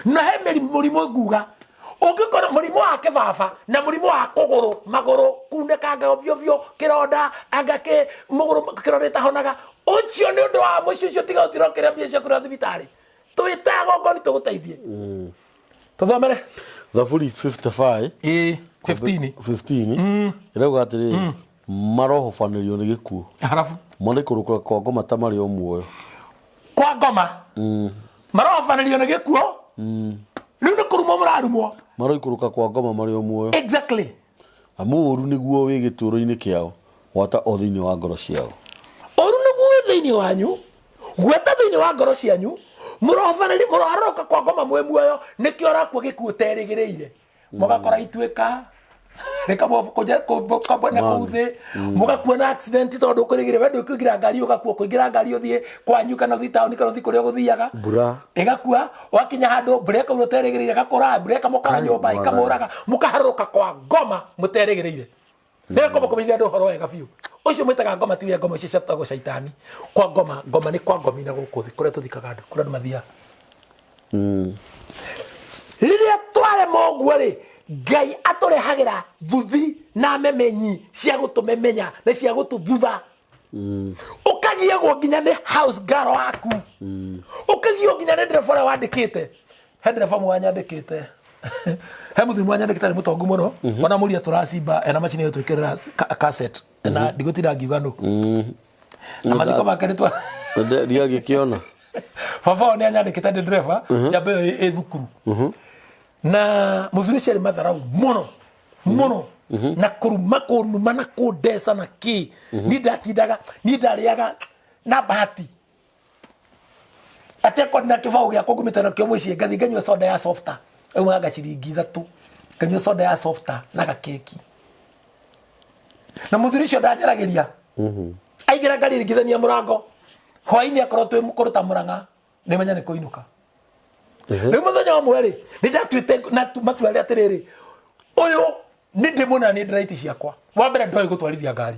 Na he mũrimũ nguga, ũngĩkorwo mũrimũ wa kĩbaba na mũrimũ wa kũgũrũ, magũrũ kunĩkanga biũ biũ, kĩronda, anga kĩ, mũgũrũ kĩronda ĩtahonaga, ũcio nĩ ũndũ wa mũciĩ ũcio, tiga ũtira ũkĩrĩa mbia ciaku na thibitarĩ. Twĩtaga gongoni tũgũteithie. Tũthomere. Thaburi 55. Ĩĩ, 15. 15. Ĩrauga atĩrĩrĩ, marohobanĩrio nĩ gĩkuũ. Harabu. Marĩkũrũka kwa ngoma ta marĩ o muoyo. Kwa ngoma. Marohobanĩrio nĩ gĩkuũ. Rĩu nĩ kũrumwo mũrarumwo. Maroikũrũka kwa ngoma marĩ o muoyo. Exactly. Amu ũũru nĩguo wĩ gĩtũũro-inĩ kĩao, gwata o thĩinĩ wa ngoro ciao. Ũũru nĩguo wĩ thĩinĩ wanyu, gwata thĩinĩ wa ngoro cianyu, mũroharũrũka kwa ngoma mwĩ muoyo, nĩkĩo ũrakua gĩkuũ ũterĩgĩrĩire. Mũgakora ituĩka Rĩkamũkũnja na kũu thĩ, mũgakua na accident tondũ ũkũrĩgĩre we ndũkũingĩra ngari, ũgakua kũingĩra ngari ũthiĩ kwanyu kana ũthiĩ taũni kana ũthiĩ kũrĩa ũgũthiaga. Mbura. Ĩgakua wakinya handũ mbura ĩkaura ũterĩgĩrĩire, ĩgakũra mbura ĩkamũkora Kai, nyũmba mwathani. ĩkamũraga, mũkaharũrũka kwa ngoma mũterĩgĩrĩire. Ndĩreka kũmenyithia andũ ũhoro wega biũ. Ũcio mwĩtaga ngoma tiwe ngoma, icio ciatagwo caitani. Kwa ngoma, ngoma nĩ kwa ngomi na gũkũ thĩ kũrĩa tũthikaga andũ, kũrĩa andũ mathiaga. Rĩrĩa twarema ũguo rĩ, Ngai atũrehagĩra thuthi na memenyi cia gũtũmemenya na cia gũtũthutha. Ũkagiagwo nginya nĩ house girl waku, ũkagio nginya nĩ ndereba ũrĩa wandĩkĩte. He ndereba mwanyandĩkĩte, he mũthuri mwanyandĩkĩte arĩ mũtongu mũno, ona mũria tũracimba ena macini ĩyo twĩkĩrĩra cassette na ndigũtinda ngiuga nũ na mathiko make nĩ twa Ndiangĩkĩona. Baba wao nĩ anyandĩkĩte ndĩ ndereba njamba ĩyo ĩ thukuru, na mũthuri ũcio arĩ matharau mũno mũno na kũruma kũnuma na kũndeca na kĩ. Niĩ ndatindaga, niĩ ndarĩaga na bahati atĩ akorwo ndina kĩbaũ gĩakwa ngumĩte nakĩo mũciĩ, ngathiĩ nganyua soda ya softa aumaga ciringi 3, nganyua soda ya softa na gakeki, na mũthuri ũcio ndanjaragĩria. Aingĩra ngaringithania mũrango hwainĩ, akorwo twĩ kũruta mũrang'a nĩ menya nĩ kũinũka. Rĩu mũthenya ũmwe rĩ, nĩ ndatuĩte na matua rĩ atĩrĩrĩ, ũyũ nĩ ndĩmuona nĩ ndĩraiti ciakwa. Wa mbere, ndoĩ gũtwarithia ngari.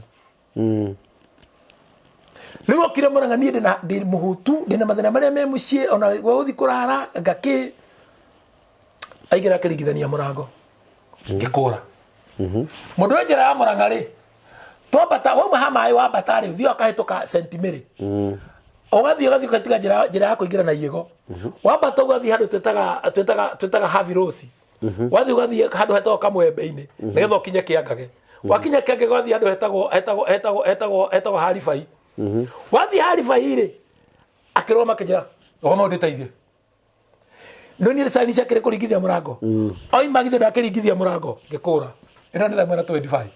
Rĩu okire mũrang'a, niĩ ndĩna ndĩ mũhũtu, ndĩna mathĩna marĩa me mũciĩ, ona gwa gũthiĩ kũrara ngakĩ. Aingĩra akĩringithania mũrango, ngĩkũra mũndũ wĩ njĩra ya mũrang'a rĩ, twambata wauma ha maĩ wambata rĩ, ũthiĩ ũkahĩtũka St Mary, ũgathiĩ ũgatiga njĩra ya kũingĩra na iĩgo, wambata ũgathiĩ handũ twĩtaga Havirosi, wathiĩ ũgathiĩ handũ hetagwo Kamwembe-inĩ nĩgetha ũkinye Kĩangage. Wakinya Kĩangage ũgathiĩ handũ hetagwo Haribai. Wathiĩ Haribai rĩ, akĩrũgama akĩnjĩra, "Rũgama ũndĩteithie." No niĩ cani ciakĩrĩ kũringithia mũrango, oima githĩ ndakĩringithia mũrango, ngĩkũra ĩno nĩ thaa 1 na 25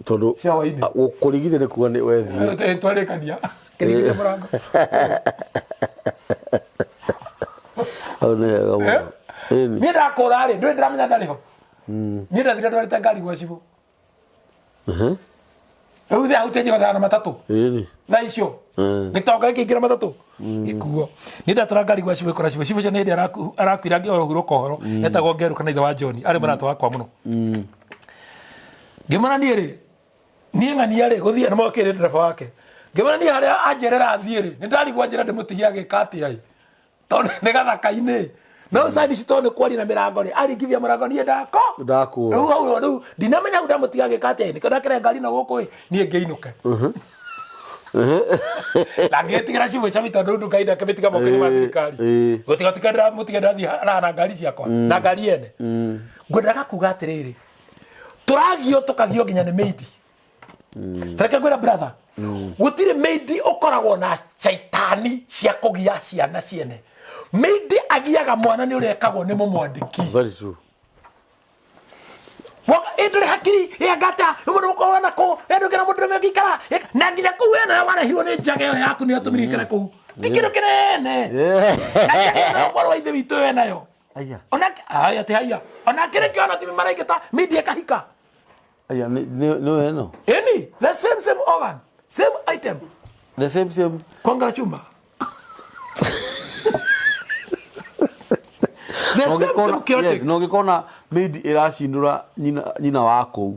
Tondũ cia hwaĩ-inĩ. Kũringithia nĩ kuga nĩ wethiĩ. Twarĩkania kĩringithia mũrango. Hau nĩ hega mũno. Ĩni. Niĩ ndakũra rĩ, ndũĩ ndĩramenya ndarĩ ho. Niĩ ndathire ndwarĩte ngari gwa cibũ. Rĩu thĩ hau tĩnjĩgothana na matatũ. Ĩni. Thaa icio gĩtonga gĩkĩingĩra matatũ gĩkuo. Niĩ ndatwara ngari gwa cibũ, ĩkora cibũ, cibũ ũcio nĩ hĩndĩ arakuire ũhurũka ũhoro, etagwo Ngeru kana ithe wa John, arĩ mũrata wakwa mũno. Ngĩmwĩra niĩ rĩ, niĩ ng'ania rĩ gũthiĩ nĩ mokĩrĩ ndereba wake. Ngĩmwĩra niĩ harĩa anjerera athiĩ rĩ, nĩ ndarigwo anjĩra ndĩmũtigie agĩka atĩa ĩ, tondũ nĩ gathaka-inĩ no cani ci, tondũ nĩ kwaria na mĩrango rĩ, aringithia mũrango niĩ ndako Ndakũra. Rĩu hau rĩu ndinamenya hau ndamũtiga agĩka atĩa ĩ, nĩkĩo ndakĩre ngari na gũkũ ĩ, niĩ ngĩinũke na ngĩtigĩra cibũ cami, tondũ rĩu ngai ndakĩmĩtiga moko-inĩ ma thirikari. Gũtiga tiga ndĩramũtiga ndathiĩ raha na ngari ciakwa na ngari ene. Ngwendaga kuga atĩrĩrĩ, tũragio tũkagio nginya nĩ maid. Tareke ngwĩra brother, gũtirĩ maid ũkoragwo na caitani cia kũgia ciana ciene. Maid agiaga mwana nĩ ũrĩa ekagwo nĩ mũmwandĩki. Very true. Ĩndũrĩ hakiri ĩangata mũndũ mũkorwo na kũ ĩndũkĩra mũndũ ũrĩa ũngĩikara na nginya kũu ĩno warehirwo nĩ njaga ĩyo yaku nĩ yatũmire ikare kũu, ti kĩndũ kĩnene. Na njaga ĩyo nayo mwarĩ wa ithe witũ ĩyo nayo. Aya. Ona haya ti haya, ona kĩrĩ kĩona ti maraingĩta media kahika. Aya nĩ ĩno. Ĩni the same organ, same item. The same. Kongera chuma, the same chaotic. Yes, na ũngĩkona maid ĩracindũra nyina wa kũu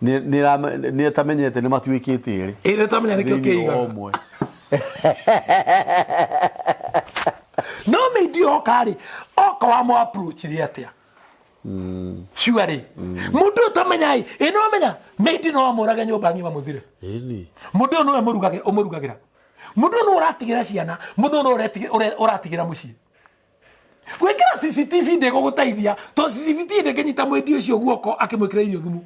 nĩ ĩtamenyete nĩ matuĩkĩte erĩ. Ĩrĩa tamenya nĩkĩo Thĩinĩ wa kĩigaga. ũmwe. No maid oka rĩ, oka wa mo approach rĩ atĩa surely mũndũ ũyũ ũtamenya ĩ, ĩ no amenya maid no amũrage nyũmba ng'ima mũthire. Ĩni. Mũndũ ũyũ nĩwe ũmũrugagĩra, mũndũ ũyũ nĩwe ũratigĩra ciana, mũndũ ũyũ nĩwe ũratigĩra mũciĩ. Gwĩkĩra CCTV ndĩgũgũteithia, to CCTV ndĩngĩnyita mwendi ũcio guoko akĩmwĩkĩra irio thumu,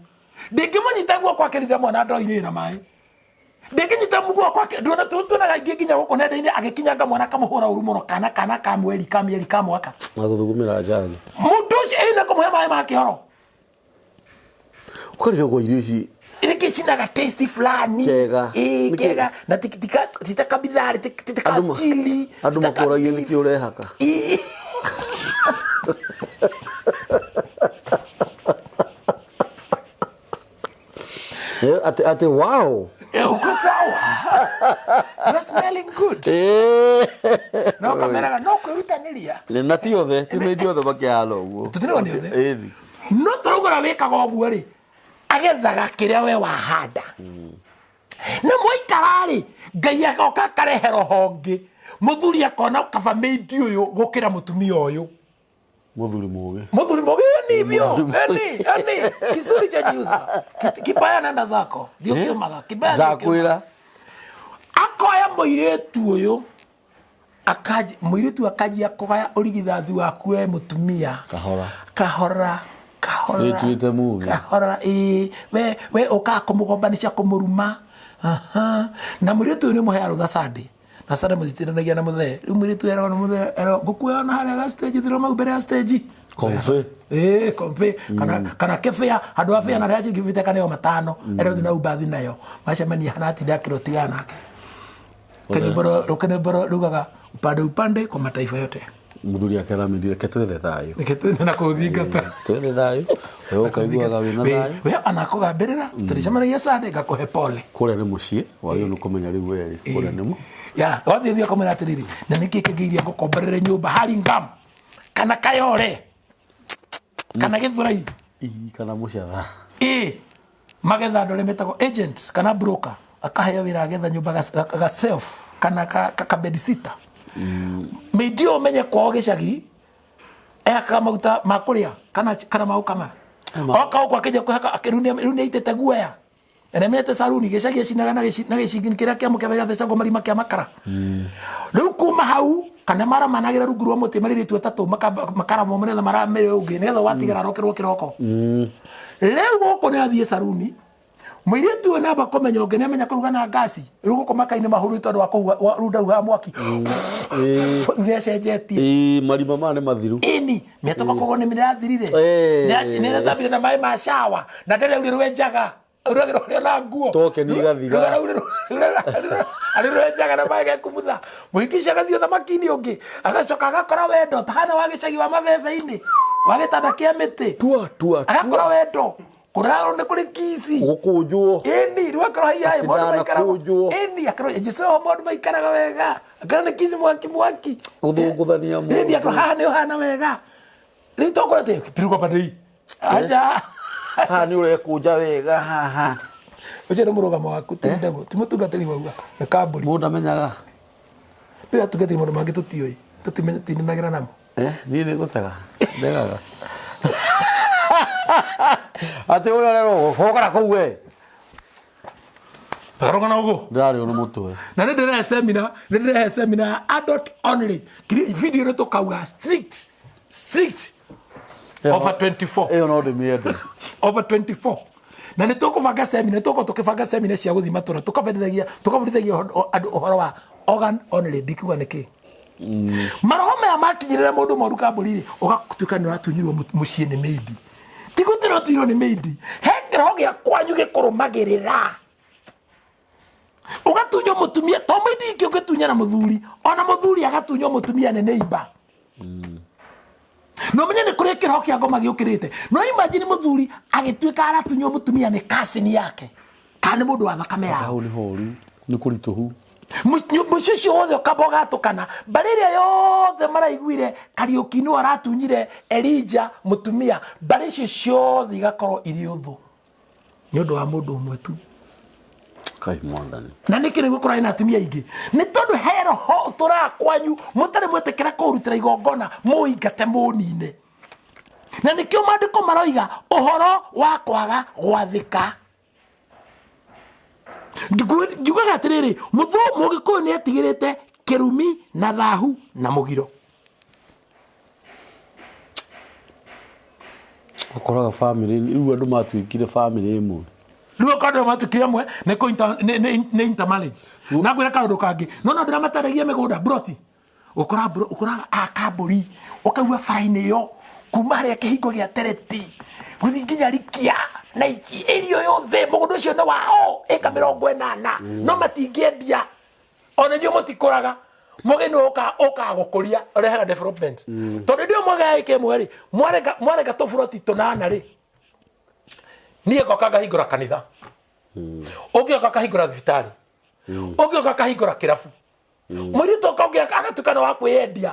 ndĩngĩmũnyita guoko akĩrithia mwana ndoo-inĩ ĩna maĩ, ndĩngĩnyita guoko nduona tuonaga aingĩ nginya gũkũ nenda-inĩ agĩkinyanga mwana akamũhũra ũru mũno, kana ka mweri, ka mĩeri, ka mwaka. Na gũthugumĩra njagi. Mũndũ ũcio ĩna kũmũhe maĩ ma kĩoro. Ũkarigagwo irio ici nĩkĩcinaga taste fulani. Kega. Ĩĩ, Nĩkĩ- kega na ti ta kabithari, ti ta Andũ chili. Andũ ti ta makũragia beef. nĩkĩ ũrehaka. Ĩĩ. Atĩ atĩ wow. Uko sawa, you're smelling good. Na ũkameraga no kwĩrutanĩria. Na ti othe, ti maid othe makĩhana ũguo. Tũtirauga nĩ othe. Ĩni. No tũrauga ũrĩa wĩkaga ũguo rĩ, agethaga kĩrĩa we wahanda. Na mwaikara rĩ, Ngai agoka akarehe roho ũngĩ, mũthuri akona kaba maid ũyũ gũkĩra mũtumia ũyũ. Muthuri muge. Muthuri muge ni hivyo. Ni ni kizuri cha jiuza. Kibaya nenda zako. Ndio kiumaga. Kibaya ndio kiumaga. Njakwira. Akoya mũirĩtu ũyũ akaji mũirĩtu akajia kũgaya ũrigithathi waku we mũtumia. Kahora. Kahora. Kahora. Wĩtuĩte mũgĩ. Kahora ĩĩ we we ũkaga kũmũgombanisha kũmũruma. Aha. Na mũirĩtu ũyũ nĩ mũheaga rũtha Sunday. Na Sunday mũtitindanagia na mũthee. Rĩu mũirĩtu eragwo nĩ mũthee eragwo ngũkuoya na harĩa ga stage thiro mau mbere ya stage. Kombe. Ĩĩ kombe kana kana kĩbĩa handũ ha bĩa na rĩa ciringi bĩte kana yo matano ere ũthiĩ na uber thiĩ nayo macemania hana atinda akĩrwo tigana nake. Rũkĩnĩmboro rugaga upande upande kwa mataifa yote. Muthuri akeramĩrire reke twethe thayũ. Reke twethe na kũthingata. Twethe thayũ. We ũkaiguaga wĩna thayũ. We anakũgambĩrĩra tũrĩcemanagia Sunday ngakũhe pole. Kũrĩa nĩ mũciĩ wagĩrĩirwo nĩ kũmenya rĩu we rĩ kũrĩa nĩ mũ. Ya wathiĩ thiĩ ũkamwĩra atĩrĩrĩ na nĩkĩ kĩngĩiria ngũkomborere nyũmba Hurlingham kana Kayole kana Gĩthũrai. Ii kana mũcatha. Ĩĩ magetha andũ arĩa metagwo agent kana broker akaheo wĩra agetha nyũmba ga self kana ka bedsitter. Maid ũyũ ũmenye kwao gĩcagi ehakaga maguta ma kũrĩa kana kana ma gũkama. Oka gũkũ akĩnjia kwĩhaka rĩu nĩ aitĩte guoya. Na nĩamenyete saruni gĩcagi acinaga na gĩcingini kĩrĩa kĩa mũkebe gĩathecagwo marima kĩa makara. Rĩu kuma hau kana maramanagĩra rungu rwa mũtĩ marĩ airĩtu atatũ makaramwo nĩgetha maramĩre ũngĩ nĩgetha watigara arokerwo kĩroko. Rĩu gũkũ nĩ athiĩ saruni mũirĩtu ũyũ namba kũmenya ũngĩ nĩamenya kũruga na ngasi rĩu gũkũ maka-inĩ mahuru tondũ wa kũhuha rĩu ndahuhaga mwaki. Rĩu nĩacenjetie. Ĩĩ marima maya nĩ mathiru. Ĩni mĩatũka koguo nĩ mĩrathirire. Nĩarathambire na maĩ ma shower na ndĩraurĩrwo njaga. Uragĩrwo ũrĩa na nguo. Token igathira. Arĩ rwenjaga na maĩ gekumutha. Mũhiki ũcio agathiĩ ũthamaki-inĩ ũngĩ agacoka agakora wendo ta hana wa gĩcagi wa mabebe-inĩ wa gĩtanda kĩa mĩtĩ. Tua tua. Agakora wendo. Kũrarwo nĩ kũrĩ kici. Gũkũnjwo. Ĩni rĩu akorwo haiya Atĩ maũndũ maikaraga. ndanakũnjwo. Ĩni akorwo Jesũ ho maũndũ maikaraga wega. Akorwo nĩ kici mwaki mwaki. Gũthũngũthania mũndũ. Ĩni akorwo haha nĩ ũhana wega. Rĩu tokorwo atĩ piruka pande hii. Acha. Haha nĩ ũrekũnja wega haha. Ũcio nĩ mũrũgamo waku ti ndegũ ti mũtungatĩri wauga nĩ kambũri. Mũndũ ndamenyaga. Rĩu atungatĩri maũndũ mangĩ tũtiũĩ tũtindanagĩra namo. Niĩ nĩ ngũtega ndegaga. Atĩ ũyũ arerwo hũgara kũu we. Tagarũka na ũguo. Ndĩrarĩo nĩ mũtwe. Na nĩ ndĩrehe seminar, nĩ ndĩrehe seminar ya adult only. Video nĩ tũkauga strict, strict. Over 24. Ĩyo no ndĩmĩende. Over 24. Na nĩ tũkũbanga seminar, nĩ tũgũkorwo tũkĩbanga seminar cia gũthiĩ matũra, tũkabundithagia, tũkabundithagia andũ ũhoro wa organ only, ndikiuga nĩkĩ. Maroho maya makinyĩrĩra mũndũ moru kambũri-rĩ, ũgatuĩka nĩ ũratunyirwo mũciĩ nĩ mĩindi. Ti gũtirĩ ũtunyirwo nĩ mĩindi. He kĩroho gĩa kwanyu gĩkũrũmagĩrĩra. Ũgatunywo mũtumia, to mũindi ingĩ ũngĩtunya na mũthuri, ona mũthuri agatunywo mũtumia nĩ neighbor. No menye nĩ kũrĩ kĩroho kĩa ngoma gĩũkĩrĩte. No imagine mũthuri agĩtuĩka aratunywo mũtumia nĩ cousin yake. Kana nĩ mũndũ wa thakame yao. Hau nĩ horu, nĩ kũritũhu. Mũciĩ ũcio wothe ũkamba ũgatũkana. Mbarĩ ĩrĩa yothe maraiguire Kariũki nĩwe aratunyire Elijah mũtumia, mbarĩ icio ciothe igakorwo irĩ ũthũ nĩ ũndũ wa mũndũ ũmwe tu. Kai mwathani. Na nĩkĩ nĩguo kũrarĩ na atumia aingĩ? Nĩ tondũ he roho ũtũraga kwanyu mũtarĩ mwetĩkĩra kũũrutĩra igongona mũingate mũnine. Na nĩkĩo maandĩko maroiga ũhoro wa kwaga gwathĩka. Njugaga atĩrĩrĩ, mũgĩkũyũ nĩ etigĩrĩte kĩrumi na thahu na mũgiro. Ũkoraga family, rĩu andũ matuĩkire family ĩmwe. Rĩu okorwo andũ matuĩkire amwe, nĩ kũ inter-, nĩ, nĩ, nĩ intermarriage. Na ngwĩra kaũndũ kangĩ, no no ndĩramataragia mĩgũnda, broti. Ũkoraga bro, ũkoraga a kambũri, ũkaigua bara-inĩ ĩyo, kuma harĩa kĩhingo gĩa Tereti, gũthiĩ nginya Rikia, na iki, area yothe, mũgũnda ũcio nĩ wao, ĩka mĩrongo ĩnana, no matingĩendia. Ona inyuĩ mũtikũraga. Mũgeni ũkaga gũkũria, ũrehaga development. Tondũ hĩndĩ ĩyo mwagaya ĩka ĩmwe rĩ, mwareka tũburoti tũnana rĩ, niĩ ngoka ngahingũra kanitha. Ũngĩoka akahingũra thibitarĩ, ũngĩoka akahingũra kĩrabu, mũirĩtu oka ũngĩ agatuĩka nĩ wa kwĩyendia.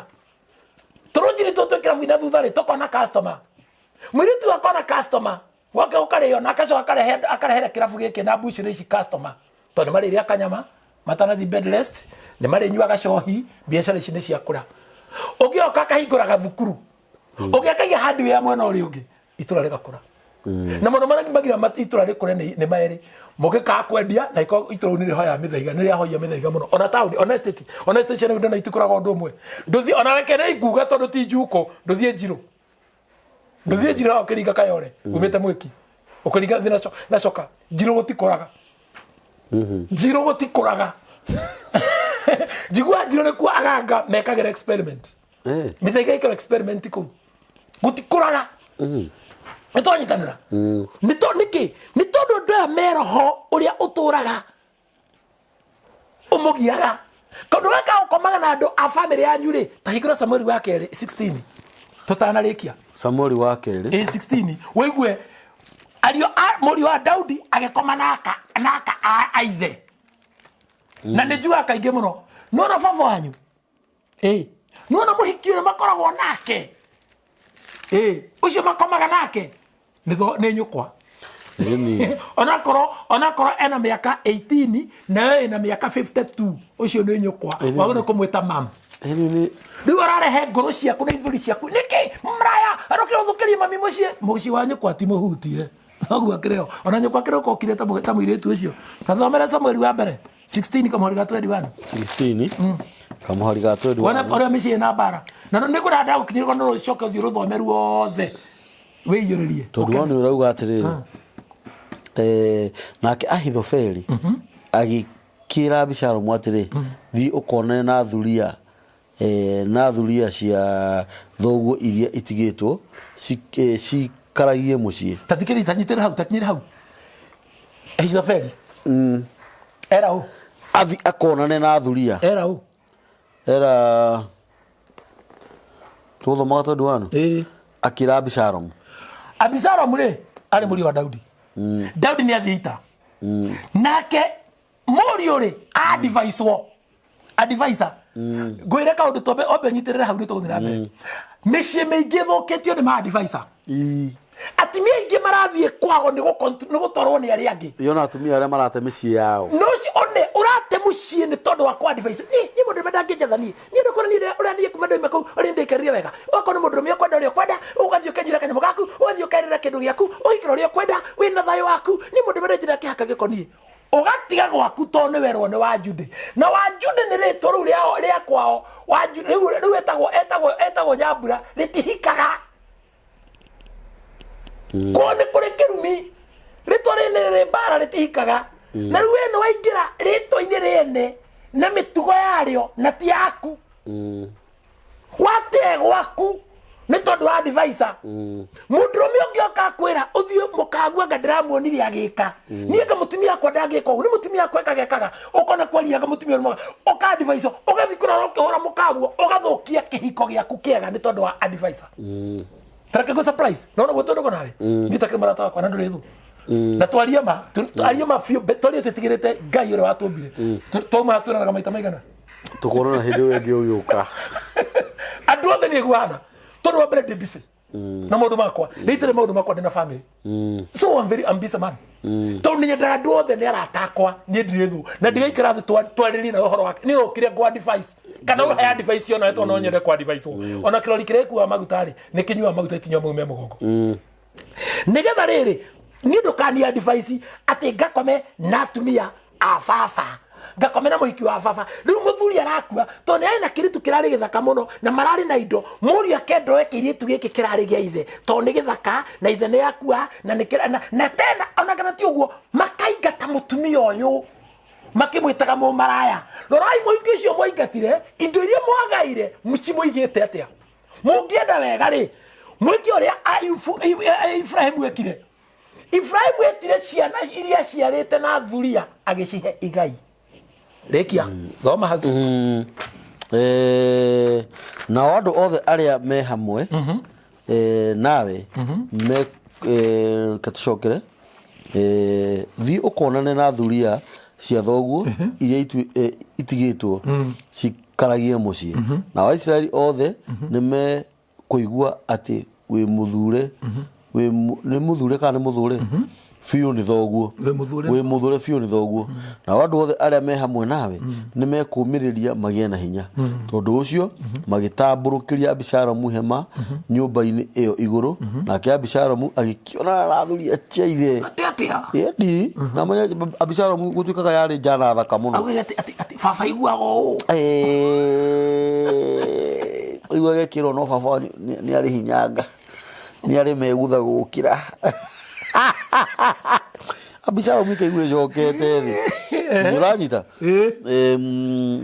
Tũrũnjiri tũtũ twĩ kĩrabu-inĩ na thutha rĩ, tũkona customer. Mũirĩtu ũyũ akona customer, gwake gũkarĩo na agacoka akarehe akarehere kĩrabu gĩkĩ na mbucĩrĩ ici customer, tondũ nĩ marĩrĩa kanyama matanathiĩ bed rest, nĩ marĩnyua gacohi, biacara ici nĩ ciakũra. Ũngĩ oka akahingũra gathukuru, ũngĩ akaiga hardware mwena ũrĩa ũngĩ, itũra rĩgakũra. Na mũno marĩa magira itũra rĩkũre nĩ merĩ, mũngĩkaga kwendia na iko itũra rĩu nĩ rĩhoyaga mĩthaiga, nĩ rĩahoia mĩthaiga mũno. Ona taũni, ona estate, ona estate cia Nairobi itikũraga ũndũ ũmwe. Ndũthiĩ ona reke nĩ nguga tondũ ti njukũ, ndũthiĩ njirũ. Ndũthiĩ njirũ haha ũkĩringa Kayole, umĩte Mwĩki. Ũkĩringa thĩ na coka, njirũ gũtikũraga. Njirũ gũtikũraga. Njiguaga njirũ nĩkuo aganga mekagĩra experiment. Mĩthaiga ĩkaga experiment kũu. Gũtikũraga. Nĩ twanyitanĩra. Nĩ tondũ nĩkĩ? Nĩ tondũ andũ aya me roho ũrĩa ũtũraga ũmũgiaga. Kaũndũ gaka gũkomaga na andũ a bamĩrĩ yanyu rĩ, ta hingũra Samueli wa kerĩ 16 tũtanarĩkia. Samueli wa kerĩ. Ĩ 16 ũigue ariũ a mũriũ wa Daudi agĩkoma na aka na aka a ithe. Na nĩ njugaga kaingĩ mũno. Nĩwona baba wanyu? Ĩ nĩwona mũhiki ũrĩa makoragwo nake? Ĩ ũcio makomaga nake nĩ nyũkwa. Onakorwo onakorwo ena mĩaka 18 nayo ĩna mĩaka 52, ũcio nĩ nyũkwa. Wagĩrĩirwo kũmwĩta mam. Rĩu ararehe ngũrũ ciaku na ithũri ciaku nĩkĩ mraya arokire ũthũkĩrie mami mũciĩ. Mũciĩ wa nyũkwa ti mũhutie. Noguo akĩrĩ ho. Ona nyũkwa akĩrĩ ũkokire ta mũirĩtu ũcio. Tathomere Samueli wa mbere 16 kamũhari ga 21. 16 kamũhari ga 21. Wona ũrĩa mĩciĩ ĩna mbara. Na nĩ kũrĩa ndagũkinyĩrwo no ũcoke ũthiĩ ũrũthome ruothe. Wĩiyũrĩrie. Tondũ wona ũrauga atĩrĩrĩ, nake Ahithofeli agĩkĩra Abisalomu atĩrĩ, thiĩ ũkonane na thuriya na thuriya cia thoguo iria itigĩtwo cikaragie mũciĩ. Ta thikĩrĩria, ta nyitĩrĩra hau, ta kinyĩra hau. Ahithofeli era ũ? Athi akonane na thuriya. Era ũ? Era tũgũthomaga 21. Ĩĩ. Akĩra Abisalomu. Abisalomu rĩ arĩ mũriũ wa Daudi. Daudi nĩ athiĩ ita. Nake mũriũ rĩ advicewo advisor ngwĩre kaũndũ twambe ombe nyitĩrĩre hau nĩ tũgũthiĩ na mbere. Mĩciĩ mĩingĩ ĩthũkĩtio nĩ ma advisor. Atumia aingĩ marathiĩ kwago nĩ gũtwarwo nĩ arĩa angĩ. Yona atumia arĩa marate mĩciĩ yao. No ũcio one ũrate mũciĩ nĩ tondũ wa kwa advice. Niĩ niĩ mũndũ ũrĩa ndangĩnjatha niĩ. Niĩ ndũkona niĩ ũrĩa niĩ kuma ndoima kũu ũrĩa ndĩikarire wega. Ũgakorwo nĩ mũndũ ũrũme ũkwenda ũrĩa ũkwenda, ũgathiĩ ũkenyuĩra kanyamũ gaku, ũgathiĩ ũkerĩra kĩndũ gĩaku, ũgaikara ũrĩa ũkwenda, wĩna thayũ waku. Niĩ mũndũ ũrĩa njĩra kĩhaka gĩko niĩ. Ũgatiga gwaku tondũ nĩ werwo nĩ wa Jude. Na wa Jude nĩ rĩtwa rĩu rĩa kwao. Wa Jude rĩu rĩu etagwo etagwo etagwo Nyambura rĩtihikaga. Kwao nĩ kũrĩ kĩrumi. Rĩtwa rĩrĩ rĩ mbara rĩtihikaga. Na rĩu we nĩ waingĩra rĩtwa-inĩ rĩene na mĩtugo yarĩo na ti yaku. Watee gwaku nĩ tondũ wa advisor. Mũndũrũme ũngĩ oka akwĩra ũthiĩ mũkagua anga ndĩramuonire agĩka. Niĩ nga mũtumia wakwa ndangĩka ũguo, nĩ mũtumia wakwa ekaga ekaga. Ũkona kwariaga mũtumia ũrĩa mwega, ũka advisor, ũgathiĩ kũrora ũkĩhũra mũkaguo, ũgathũkia kĩhiko gĩaku kĩega nĩ tondũ wa advisor. Tareke ngũ surprise, no noguo tondũ nawe. Niĩ takĩrĩ mũrata wakwa na ndũrĩ thũ. Na twarie ma, twarie ma biũ, twarie twĩtigĩrĩte Ngai ũrĩa watũmbire. Twauma twĩranaga maita maigana? Tũkuonana hĩndĩ ĩyo ĩngĩ ũgĩũka. Andũ othe nĩ iguana. Tondũ wa mbere ndĩ busy na maũndũ makwa. Nĩ itarĩ maũndũ makwa ndĩ na family. So I'm very I'm busy man. Tondũ nĩ nyendaga andũ othe nĩ arata akwa, niĩ ndirĩ thũ. Na ndigaikara thĩ twarĩrie nawe ũhoro wake. Niĩ ũkire ngũ advice. Kana ũhe advice ona tondũ no nyende kũ advice. Ona kĩrori kĩrĩa gĩkuaga maguta rĩ, nĩ kĩnyuaga maguta itinyua mau me mũgongo. Nĩgetha rĩrĩ, niĩ ndũkani advice atĩ ngakome na atumia a baba, ngakome na mũhiki wa baba. Rĩu mũthuri arakua tondũ nĩ arĩ na kĩirĩtu kĩrarĩ gĩthaka mũno na mararĩ na indo. Mũriũ akenda oe kĩirĩtu gĩkĩ kĩrarĩ gĩa ithe tondũ nĩ gĩthaka na ithe nĩ akua na nĩ kĩra, na tena ona kana ti ũguo makaingata mũtumia ũyũ makĩmwĩtaga mũmaraya. Rorai mũhiki ũcio mwaingatire, indo iria mwagaire cimũigĩte atĩa? Mũngĩenda wega rĩ, mwĩke ũrĩa Ibrahimu ekire. Ibrahimu etire ciana iria aciarĩte na thuria agĩcihe igai. Rĩkia, thoma hau. Nao andũ othe arĩa me hamwe nawe me reke tũcokere. Thiĩ ũkonane na thuriya cia thoguo iria itigĩtwo cikaragie mũciĩ, nao Aisiraeli othe nĩ mekũigua atĩ wĩ mũthure, nĩ mũthure kana nĩ mũthũre biũ nĩ thoguo. Wĩ mũthure. Wĩ mũthure biũ nĩ thoguo, nao andũ othe arĩa me hamwe nawe nĩ mekũũmĩrĩria magĩe na hinya. Tondũ ũcio magĩtambũrũkĩria Abisalomu hema nyũmba-inĩ ĩyo igũrũ, nake Abisalomu agĩkĩonana na thuriya cia ithe. Atĩ atĩa? Ĩni na manya Abisalomu gũtuĩkaga yarĩ njana thaka mũno. Augire atĩ baba iguaga ũũ. Ũigua gekĩrwo no baba wanyu nĩ arĩ hinyanga, nĩ arĩ megutha gũkĩra. Abisalomu ikaigua ĩcokete thĩ. Nĩ ũranyita?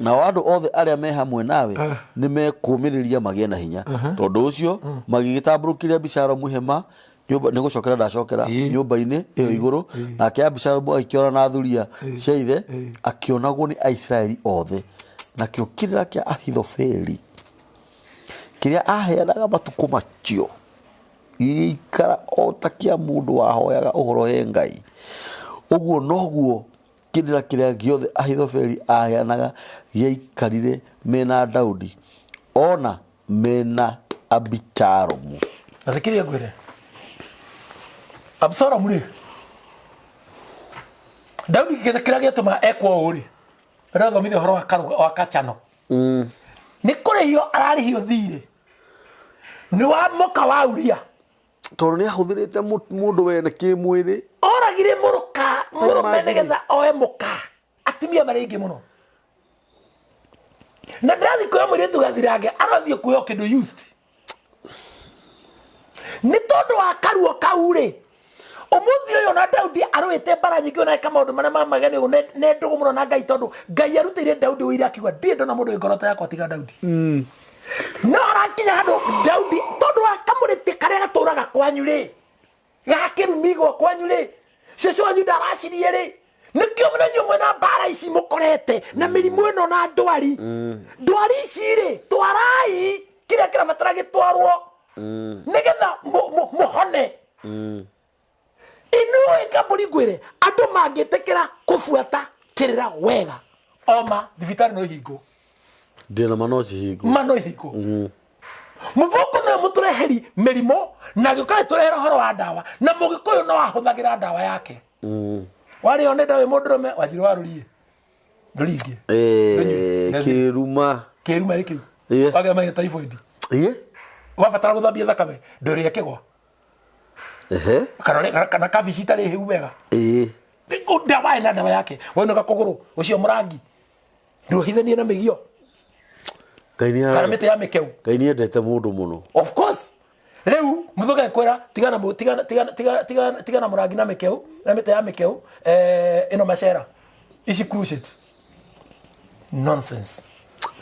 Nao andũ othe arĩa me hamwe nawe nĩ mekũũmĩrĩria magĩe na hinya. Tondũ ũcio magĩgĩtambũrũkĩria Abisalomu hema nyũmba, nĩ gũcokera ndacokera, nyũmba-inĩ ĩyo igũrũ, nake Abisalomu agĩkĩona na thuriya cia ithe, akĩonagwo nĩ Aisiraeli othe. Nakĩo kĩrĩra kĩa Ahithofeli kĩrĩa aheanaga matukũ macio gĩgĩikara o ta kĩa mũndũ wahoyaga ũhoro he Ngai. Ũguo noguo kĩrĩra kĩrĩa gĩothe Ahithofeli aheanaga gĩaikarire mena Daudi ona mena Abisalomu. Na thikĩrĩria ngwĩre, Abisalomu rĩ, Daudi kĩrĩa gĩatũma ekwo ũũ rĩ, ũrathomithia ũhoro wa kachano, nĩ kũrĩhio ararĩhio thirĩ nĩ wa mũka wa Uria. Tondũ nĩ ahũthĩrĩte mũndũ wene kĩmwĩrĩ. Oragire mũrũka mũrũme Imagine. nĩgetha oe mũka. Atumia marĩ aingĩ mũno, na ndĩrathiĩ kuoya mũirĩtu gathirange, arathiĩ kuoya kĩndũ used nĩ tondũ wa karuo kau rĩ. Ũmũthĩ ũyũ na Daudi arũĩte mbara nyingĩ, ona eka maũndũ marĩa ma mageni ũguo, nĩ ndũgũ mũno na Ngai, tondũ Ngai arutĩire Daudi ũira akiuga, ndirĩ ndona mũndũ wĩ ngoro ta yakwa tiga Daudi. No harakinya handũ Daudi, tondũ wa kamũrĩtĩ karĩa gatũraga kwanyu rĩ, gakĩrumigwo kwanyu rĩ, cũcũ wanyu ndaracirie rĩ, nĩkĩo mũthenya ũmwe na mbara ici mũkorete na mĩrimũ ĩno na ndwari, ndwari ici rĩ, twarai kĩrĩa kĩrabatara gĩtwarwo nĩgetha mũhone. Inuĩ kambũri ngwĩre, andũ mangĩtĩkĩra kũbuata kĩrĩra wega, oma thibitarĩ no ihingwo. Ndĩna ma no cihingwo. Ma no ihingwo. Mũthũngũ nĩwe mũtũreheri mĩrimũ, na agĩũka agĩtũrehera ũhoro wa ndawa, na mũgĩkũyũ no ahũthagĩra ndawa yake. Warĩo nĩ ndawa wĩ mũndũrũme wanjire warũrie ndũringie. Kĩruma. Kĩruma gĩkĩu. Wagĩa maĩ typhoid. Wabatara gũthambia thakame, ndũrĩe kĩgwa. Kana kabici itarĩ hĩu wega. Ndawa ĩna ndawa yake. Waunĩka kũgũrũ, ũcio mũrangi ndũhithanie na mĩgio. Ngai nĩ kana mĩtĩ ya mĩkeu. Ngai nĩ endete mũndũ mũno. Of course. Rĩu mũthũka ĩkwĩra tigana tigana tigana tigana tigana tigana mũrangi na mĩkeu na mĩtĩ ya mĩkeu, ĩno macera ici cruciate nonsense.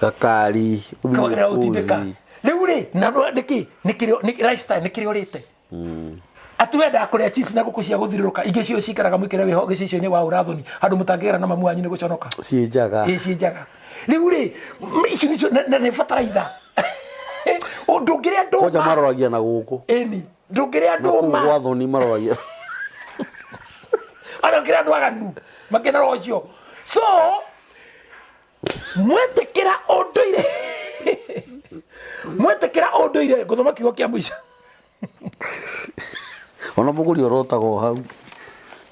Gakari. Kawagĩrĩra gũtindĩka rĩu rĩ, na nĩkĩ nĩkĩrĩ nĩ lifestyle nĩkĩrĩ ũrĩte ati wendaga kũrĩa chips na ngũkũ cia gũthirũrũka, ingĩ cio cikaraga mũikare wĩho gĩcicio-inĩ wa ũrathoni handũ mũtangĩgera na mamu wanyu nĩ gũconoka. Ciĩ njaga. Ĩ ciĩ njaga. Rĩu rĩ, icio nĩcio na nĩ bataraitha ndũngĩrĩa Kwanja ndũma. Maroragia na gũkũ. Ĩni ndũngĩrĩa Na kũu ndũma. gwa thoni maroragia. Arĩa ũkĩrĩa andũ aganu makĩna roho ũcio, so mwetĩkĩra ũndũire, mwetĩkĩra ũndũire, ngũthoma kiugo kĩa mũico. Ona mũgũri orotaga o hau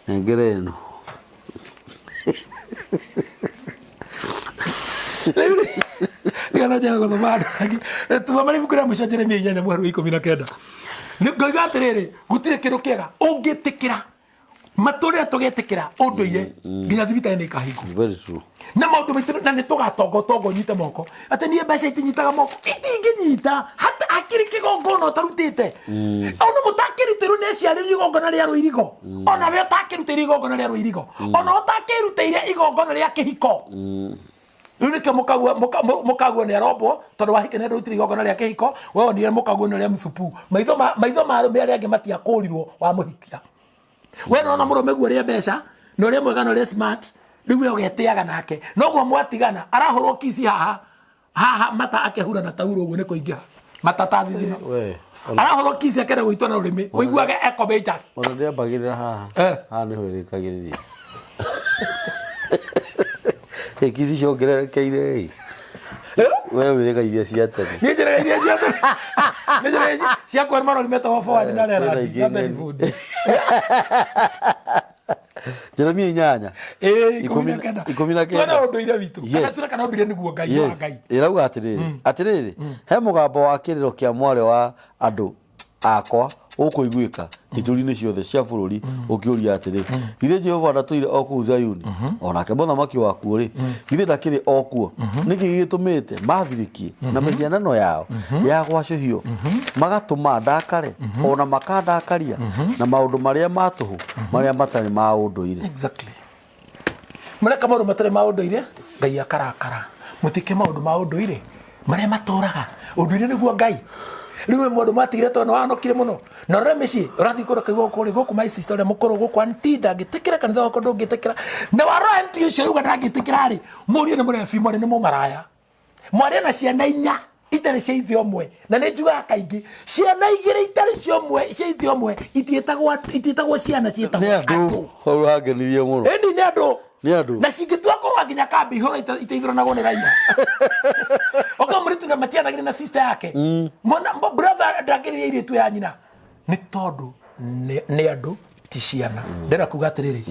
nengere ĩno. Nĩgetha njage gũthoma andũ angĩ. Tũthomere ibuku rĩa mũico, Jeremia 8 mũhari wa 19. Ngoiga atĩrĩrĩ, gũtirĩ kĩndũ kĩega ũngĩtĩkĩra matũrĩre, tũgetĩkĩra ũndũire, nginya thibitarĩ nĩ ikahingwo. Very true. Na maũndũ maitũ na nĩ tũgatonga ũtonga ũnyite moko, atĩ niĩ mbeca itinyitaga moko, itingĩnyita hata hakĩrĩ kĩgongona ũtarutĩte, ona mũtakĩrutĩrwo nĩ aciarĩrio igongona rĩa rũirigo, ona we ũtakĩrutĩire igongona rĩa rũirigo, ona ũtakĩrutĩire igongona rĩa kĩhiko. Rĩu nĩkĩo mũkagua nĩ arombwo, tondũ wahika nĩ ndũrutire igongona rĩa kĩhiko. We wonire mũkaguo nĩ ũrĩa mũcupu, maitho ma arũme arĩa angĩ matiakũrirwo wamũhikia. We nona mũrũme guo ũrĩa mbeca na ũrĩa mwega na ũrĩa smart, rĩu we ũgetĩaga nake, noguo mwatigana arahũrwo kici haha haha mata, akehura na tauro ũguo nĩ kũingĩha Matata thithino. We ona Arahũrwo kiss akenda gũitwo na rũrĩmĩ, ũiguage ekomeja. Ona ndĩambagĩrĩra haha. Haha nĩho ĩrĩkagĩrĩria. Ĩ kici ciongererekeire ĩ, we wĩrĩga iria cia tene. Niĩ njĩraga iria cia tene. Niĩ njĩraga iria cia kwa marori metagwo forward na kwĩna rera ingĩ na ng'eni. Bedford. Jeremia 8. Ĩĩ, 19. 19. Tuone ũndũire witũ. Kana tuone kana ũndũire nĩguo Ngai wa Ngai. Ĩrauga atĩrĩrĩ, atĩrĩrĩ, he mũgambo wa kĩrĩro kĩa mwarĩ wa andũ akwa ũkũiguĩka ituri-inĩ ciothe cia bũrũri ũkĩũria atĩrĩ, githĩ Jehova ndatũire o kũu Zayuni? O nake mũthamaki wakuo rĩ, githĩ ndakĩrĩ o kuo? Nĩkĩ gĩgĩtũmĩte mathirĩkie na mĩhianano yao ya gwacũhio, magatũma ndakare o na makandakaria na maũndũ marĩa ma tũhũ marĩa matarĩ ma ũndũire? Exactly. Mũreka maũndũ matarĩ ma ũndũire, Ngai akarakara. Mũtike maũndũ ma ũndũire marĩa matũraga. Ũndũire nĩguo Ngai. Rĩu we maũndũ matigire tondũ nĩwanokire mũno. Na ũrore mĩciĩ, ũrathiĩ kũndũ ũkaigua gũkũ rĩ, gũkũ my sister ũrĩa mũkũrũ gũkũ auntie ndangĩtĩkĩra kanitha wakwa ndũngĩtĩkĩra. Na warora auntie ũcio ũrauga ndangĩtĩkĩra rĩ, mũriũ nĩ mũrebi, mwarĩ nĩ mũmaraya. Mwarĩ na ciana inya itarĩ cia ithe ũmwe, na nĩ njugaga kaingĩ ciana igĩrĩ itarĩ cia ũmwe cia ithe ũmwe itiĩtagwo itiĩtagwo ciana, ciĩtagwo Nĩ andũ. Hau hangenirie mũno. Ĩni nĩ andũ. Nĩ andũ. Na cingĩtua kũrũa nginya kambi ihũra iteithũranagwo nĩ raia. Okorwo mũirĩtu na matianagĩrĩ na sister yake, mwana brother ndangĩrĩria airĩtu ya nyina, nĩ tondũ nĩ andũ ti ciana. Ndĩrenda kuga atĩrĩrĩ,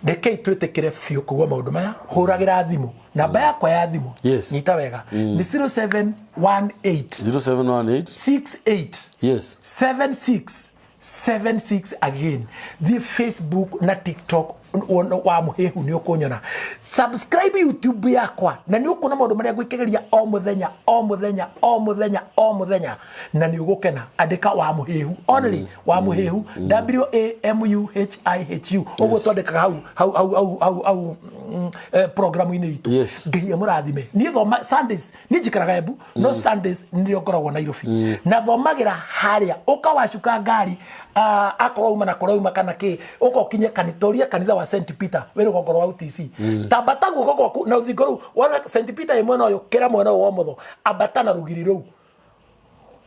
rekei twĩtĩkĩre biũ kũgua maũndũ maya. Hũragĩra thimũ, namba yakwa ya thimũ, nyita wega, nĩ 0718 0718 68 76 76. Again, thiĩ Facebook na TikTok wa Mũhĩhu, nĩ ũkũnyona. Subscribe YouTube yakwa na nĩ ũkuona maũndũ marĩa ngwĩkĩgĩria o mũthenya, o mũthenya, o mũthenya, o mũthenya, na nĩ ũgũkena. Andĩka wa Mũhĩhu only, wa Mũhĩhu, Wamuhihu, ũguo twandĩkaga hau hau hau hau hau hau programu-inĩ itũ. Ngai amũrathime. Niĩ thoma Sundays, niĩ njikaraga Embu, no Sundays nĩrĩo ngoragwo Nairobi na thomagĩra harĩa ũka wacuka ngari, akorwo uma na kũrĩa uma kana kĩ, ũka ũkinye kanitha, ũrie kanitha wa St Peter wĩ rũgongo rwa UTC. Tambata guoko gwaku na rũthingo rũu wona St Peter ĩ mwena ũyũ, kĩra mwena ũyũ wa ũmotho, ambata na rũgiri rũu.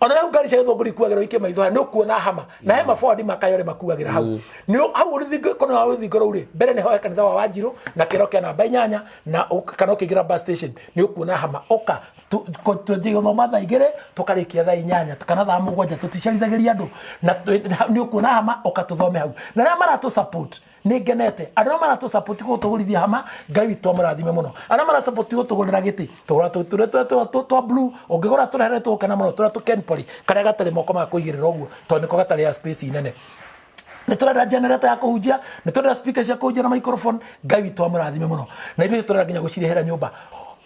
Ona rĩu ngari cia gĩthũngũri ikuagĩrwo ikĩ maitho haya, nĩ ũkuona hama na he mabondi makayore makuagĩra hau. Nĩ hau rũthingo kono wa rũthingo rũu rĩ, mbere nĩho he kanitha wa Wanjirũ na kĩro kĩa namba 8 na kana ũkĩingĩra bus station nĩ ũkuona hama. Ũka tũthiĩ gũthoma thaa 2, tũkarĩkia thaa 8 kana thaa 7. Tũticerithagĩria andũ na nĩ ũkuona hama. Ũka tũthome hau. Na arĩa maratũ support, nĩ ngenete andũ arĩa maratũ support gũtũgũrithia hama, Ngai witũ amũrathime mũno. Arĩa mara support gũtũgũrĩra gĩtĩ, tũgũra tũrĩa twa blue, ũngĩgũra tũrehere tũgũkena mũno, tũrĩa tũ Kenpoly karĩa gatarĩ moko ma kũigĩrĩra ũguo, tondũ nĩko gatarĩ ya space nene. Nĩ tũrenda generator ya kũhunjia, nĩ tũrenda speaker cia kũhunjia na microphone. Ngai witũ amũrathime mũno. Na ithuĩ tũrenda nginya gũcirĩhĩra nyũmba.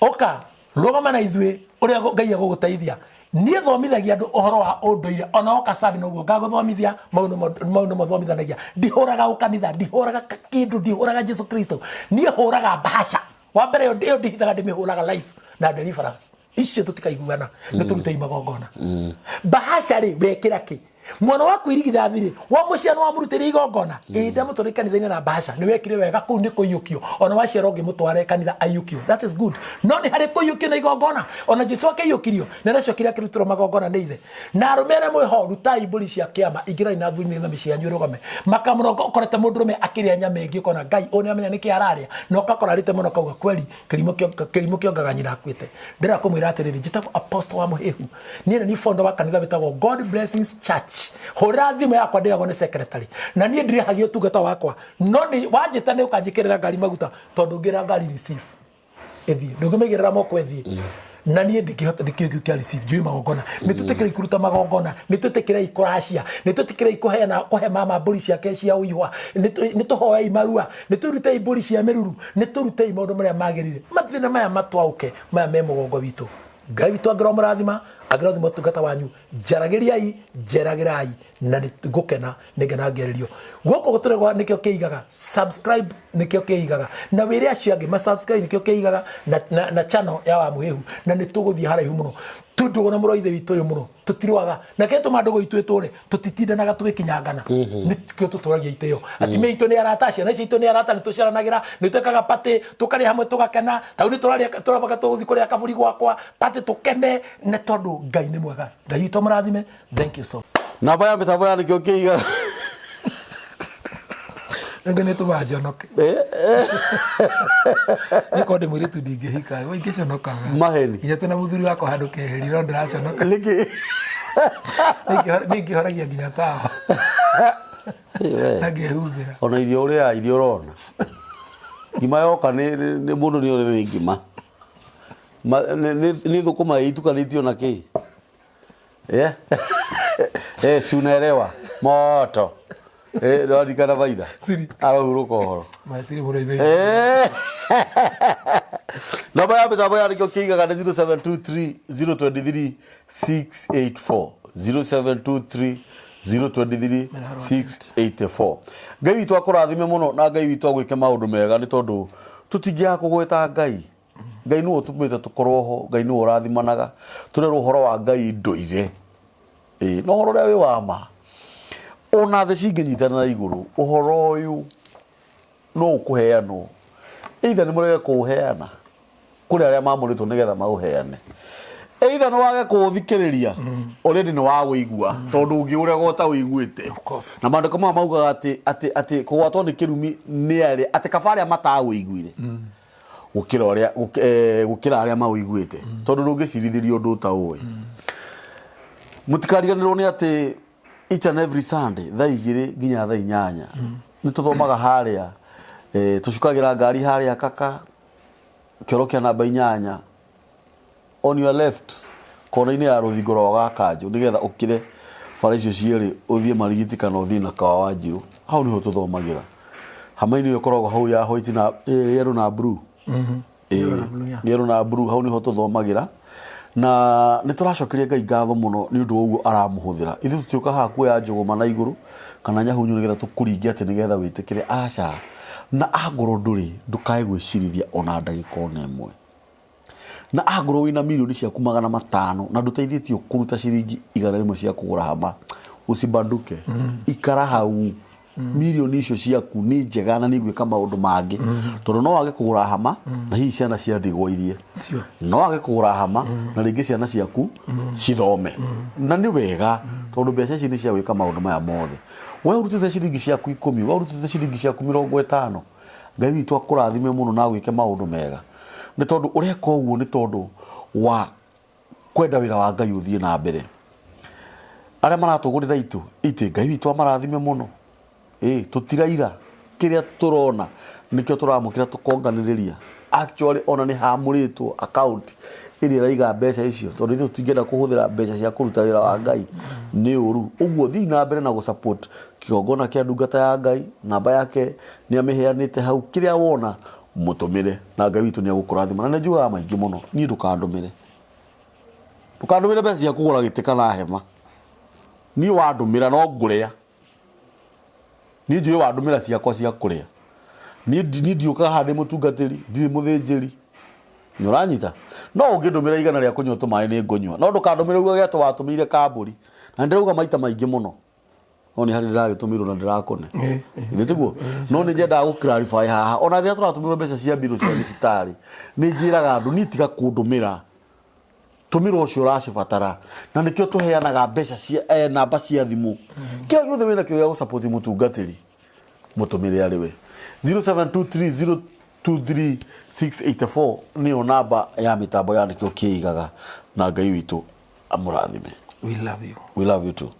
Ũka rũgama na ithuĩ ũrĩa Ngai egũgũteithia. Niĩ thomithagia andũ ũhoro wa ũndũire, ona oka Sunday noguo ngagũthomithia. Mau nĩmo thomithanagia. Ndihũraga ũkanitha, ndihũraga kĩndũ, ndihũraga Jesu Kristo. Niĩ hũraga bahasha wa mbere ĩyo, ĩyo ndihithaga, ndĩmĩhũraga life na deliverance. Icio tũtikaiguana, nĩ tũrutei magongona. Bahasha rĩ, wekĩra kĩ mwana waku irigithathi rĩ, wamũciara wamũrutĩire igongona? Ĩ ndamũtwarire kanitha-inĩ na bahasha. Nĩ wekire wega, kũu nĩ kũiyũkio. Ona waciara ũngĩmũtware kanitha aiyũkio, that is good, no nĩ harĩ kũiyũkio na igongona. Ona Jesu akĩiyũkirio nĩ aracokire akĩrutĩrwo magongona nĩ ithe. Na arũme arĩa mwĩho, rutai mbũri cia kĩama, ingĩrai na athuri nĩgetha mĩciĩ yanyu ĩrũgame. Makamũrongo ũkorete mũndũrũme akĩrĩa nyama ĩngĩ, ũkona Ngai ũyũ nĩamenya nĩkĩ ararĩa, na ũgakora arĩte mũno, kauga kweri kĩrimũ kĩongaga nyina akuĩte. Ndĩrenda kũmwĩra atĩrĩrĩ, njĩtagwo Apostle wa Mũhĩhu. Niĩ nĩ niĩ founder wa kanitha wĩtagwo God Blessings Church. Hũrĩra thimũ yakwa, ndĩagwo nĩ secretary, na niĩ ndirĩhagia ũtungata wakwa, no nĩ wanjĩta nĩ ũkanjĩkĩrĩra ngari maguta, tondũ ngĩra ngari receive ĩthiĩ, ndũngĩmĩigĩrĩra moko ĩthiĩ. Na niĩ ndingĩhota, ndikĩũĩ kĩa receive. Njũĩ magongona. Nĩ twĩtĩkĩrei kũruta magongona, nĩ twĩtĩkĩrei kũracia, nĩ twĩtĩkĩrei kũheana, kũhe mama mbũri ciake cia ũihwa. Nĩ tũhoei marua, nĩ tũrutei mbũri cia mĩruru, nĩ tũrutei maũndũ marĩa magĩrĩire. Mathĩna maya matwaũke, maya me mũgongo witũ. Ngai witũ angĩrwo mũrathima, angĩrathima ũtungata wanyu. Njaragĩriai, njeragĩrai, na nĩ ngũkena, nĩ ngena ngĩarĩrio gũkũ gũtũregwa. Nĩkĩo kĩigaga subscribe, nĩkĩo kĩigaga na wĩre acio angĩ ma subscribe, nĩkĩo kĩigaga na channel ya wa Mũhĩhu, na nĩ tũgũthiĩ haraihu mũno. Twĩ ndũgũ na mũrũ wa ithe witũ ũyũ mũno, tũtirũaga na kĩrĩa tũma ndũgũ itũ ĩtũre, tũtitindanaga tũgĩkinyangana. Nĩkĩo tũtũragia itĩo. Atumia aitũ nĩ arata, ciana ici itũ nĩ arata, nĩ tũciaranagĩra, nĩ twĩkaga party, tũkarĩa hamwe tũgakena. Ta rĩu nĩ tũrarĩa, tũrabanga tũgũthiĩ kũrĩa kaburi gwakwa, party tũkene, nĩ tondũ Ngai nĩ mwega. Ngai witũ amũrathime. Thank you so much. Namba ya mĩtambo ya nĩkĩo kĩiga. Rĩngĩ nĩ tũmaga njonoke. Nĩkorwo ndĩ mũirĩtu ndingĩhika, we ingĩconokaga. Maheni. Nginya twĩna mũthuri wakwa handũ keheri no ndĩraconoka. Nĩkĩ? Nĩ ingĩhoragia nginya tawa na ngehumbĩra. Ona irio ũrĩaga irio ũrona. Ngima yoka nĩ nĩ mũndũ nĩ ũrĩ nĩ ngima. Nĩ thũkũma itukanĩtio na kĩ? Yeah. Eh, si unaelewa moto. Eh, nĩwaririkana baida Siri. Arahurũka ũhoro. Siri mũrũ wa ithe witũ. Eh. Namba ya mĩtambo ya nĩkĩo kĩigaga nĩ 0723 023 684, 0723 023 684. Ngai witũ akũrathime mũno na Ngai witũ agwĩke maũndũ mega, nĩ tondũ tũtingĩaga kũgweta Ngai. Ngai nĩwe ũtũmĩte tũkorwo ho, Ngai nĩwe ũrathimanaga. Tũrerwo ũhoro wa Ngai ndũire. Ĩĩ, na ũhoro ũrĩa wĩ wa ma, ona thĩ cingĩnyitanĩra igũrũ, ũhoro ũyũ no ũkũheanwo. Either nĩ mũrege kũũheana kũrĩ arĩa mamũrĩtwo nĩgetha maũheane, either nĩ wage kũũthikĩrĩria, already nĩ wawĩigua, tondũ ũngĩũrega ũtaũiguĩte. Of course. Na maandĩko maya maugaga atĩ atĩ atĩ kũgwatwo nĩ kĩrumi nĩ arĩa atĩ kaba arĩa matawĩiguire gũkĩra ũrĩa gũkĩra arĩa maũiguĩte, tondũ ndũngĩcirithĩrio ũndũ ũtaũĩ. Mũtikariganĩrwo nĩ atĩ each and every Sunday thaa 2 nginya thaa 8 nĩ tũthomaga harĩa, tũcukagĩra ngari harĩa kaka kĩoro kĩa namba 8 on your left, kona-inĩ ya rũthingo rwa Gakanjũ, nĩgetha ũkĩre bara icio cierĩ ũthiĩ Marigiti kana ũthiĩ na Kawa wa Njirũ. Hau nĩho tũthomagĩra, hama-inĩ ĩyo ĩkoragwo hau ya white na yellow na blue. Yellow na blue, yeah. Yellow na blue, hau nĩho tũthomagĩra, na nĩ tũracokeria Ngai ngatho mũno nĩ ũndũ wa ũguo aramũhũthĩra. Ithuĩ tũtiũka haha kuoya njũgũma na igũrũ kana nyahunyu nĩgetha tũkũringe atĩ nĩgetha wĩtĩkĩre, aca. Na angorwo ndũrĩ, ndũkae gwĩcirithia ona ndagĩka ona ĩmwe. Na angorwo wĩna mirioni ciaku 500 na ndũteithĩtio kũruta ciringi 100 cia kũgũra hama, usibanduke, ikara hau. Mirioni icio ciaku nĩ njega na nĩ igwĩka maũndũ mangĩ, tondũ no wage kũgũra hama na hihi ciana cia ndigwa irie. No wage kũgũra hama na rĩngĩ ciana ciaku cithome. Na nĩ wega, tondũ mbeca ici nĩ cia gwĩka maũndũ maya mothe. We ũrutĩte ciringi ciaku 10, we ũrutĩte ciringi ciaku 50, Ngai witũ akũrathime mũno na agwĩke maũndũ mega. Nĩ tondũ ũreka ũguo nĩ tondũ wa kwenda wĩra wa Ngai ũthiĩ na mbere. Arĩa maratũgũrĩra itũ itĩ, Ngai witũ amarathime mũno. Ĩ tũtiraira, kĩrĩa tũrona nĩkĩo tũramũkĩra tũkonganĩrĩria. Actually ona nĩ hamũrĩtwo account ĩrĩa ĩraiga mbeca icio, tondũ ithuĩ tũtingĩenda kũhũthĩra mbeca cia kũruta wĩra wa Ngai nĩ ũru. Ũguo thiĩ na mbere na gũ support kĩgongona kĩa ndungata ya Ngai, namba yake nĩ amĩheanĩte hau, kĩrĩa wona mũtũmĩre na Ngai witũ nĩ egũkũrathima. Na nĩ njugaga maingĩ mũno, niĩ ndũkandũmĩre, ndũkandũmĩre mbeca cia kũgũra gĩtĩ kana hema. Niĩ wandũmĩra no ngũrĩa, niĩ njũĩ wandũmĩra ciakwa cia kũrĩa. Niĩ ndiũkaga haha ndĩ mũtungatĩri, ndirĩ mũthĩnjĩri, nĩ ũranyita? No ũngĩndũmĩra 100 rĩa kũnyua tũmaĩ nĩ ngũnyua, no ndũkandũmĩre ugage atĩ watũmĩire kambũri. Na nĩ ndĩrauga maita maingĩ mũno, no nĩ harĩ ndĩragĩtũmĩrwo na ndĩrakũne, githĩ tiguo? No nĩ nyendaga gũ clarify haha, ona rĩrĩa tũratũmĩrwo mbeca cia mbirũ cia thibitarĩ, nĩ njĩraga andũ niĩ tiga kũndũmĩra, tũmĩra ũcio ũracibatara. Na nĩkĩo tũheanaga mbeca cia namba cia thimũ. Kĩrĩa gĩothe wĩna kĩo gĩa gũsupport mũtungatĩri, mũtũmĩre arĩ we. 0723023684 nĩyo namba ya mĩtambo ya nĩkĩo kĩigaga, na Ngai witũ amũrathime. We love you. We love you too.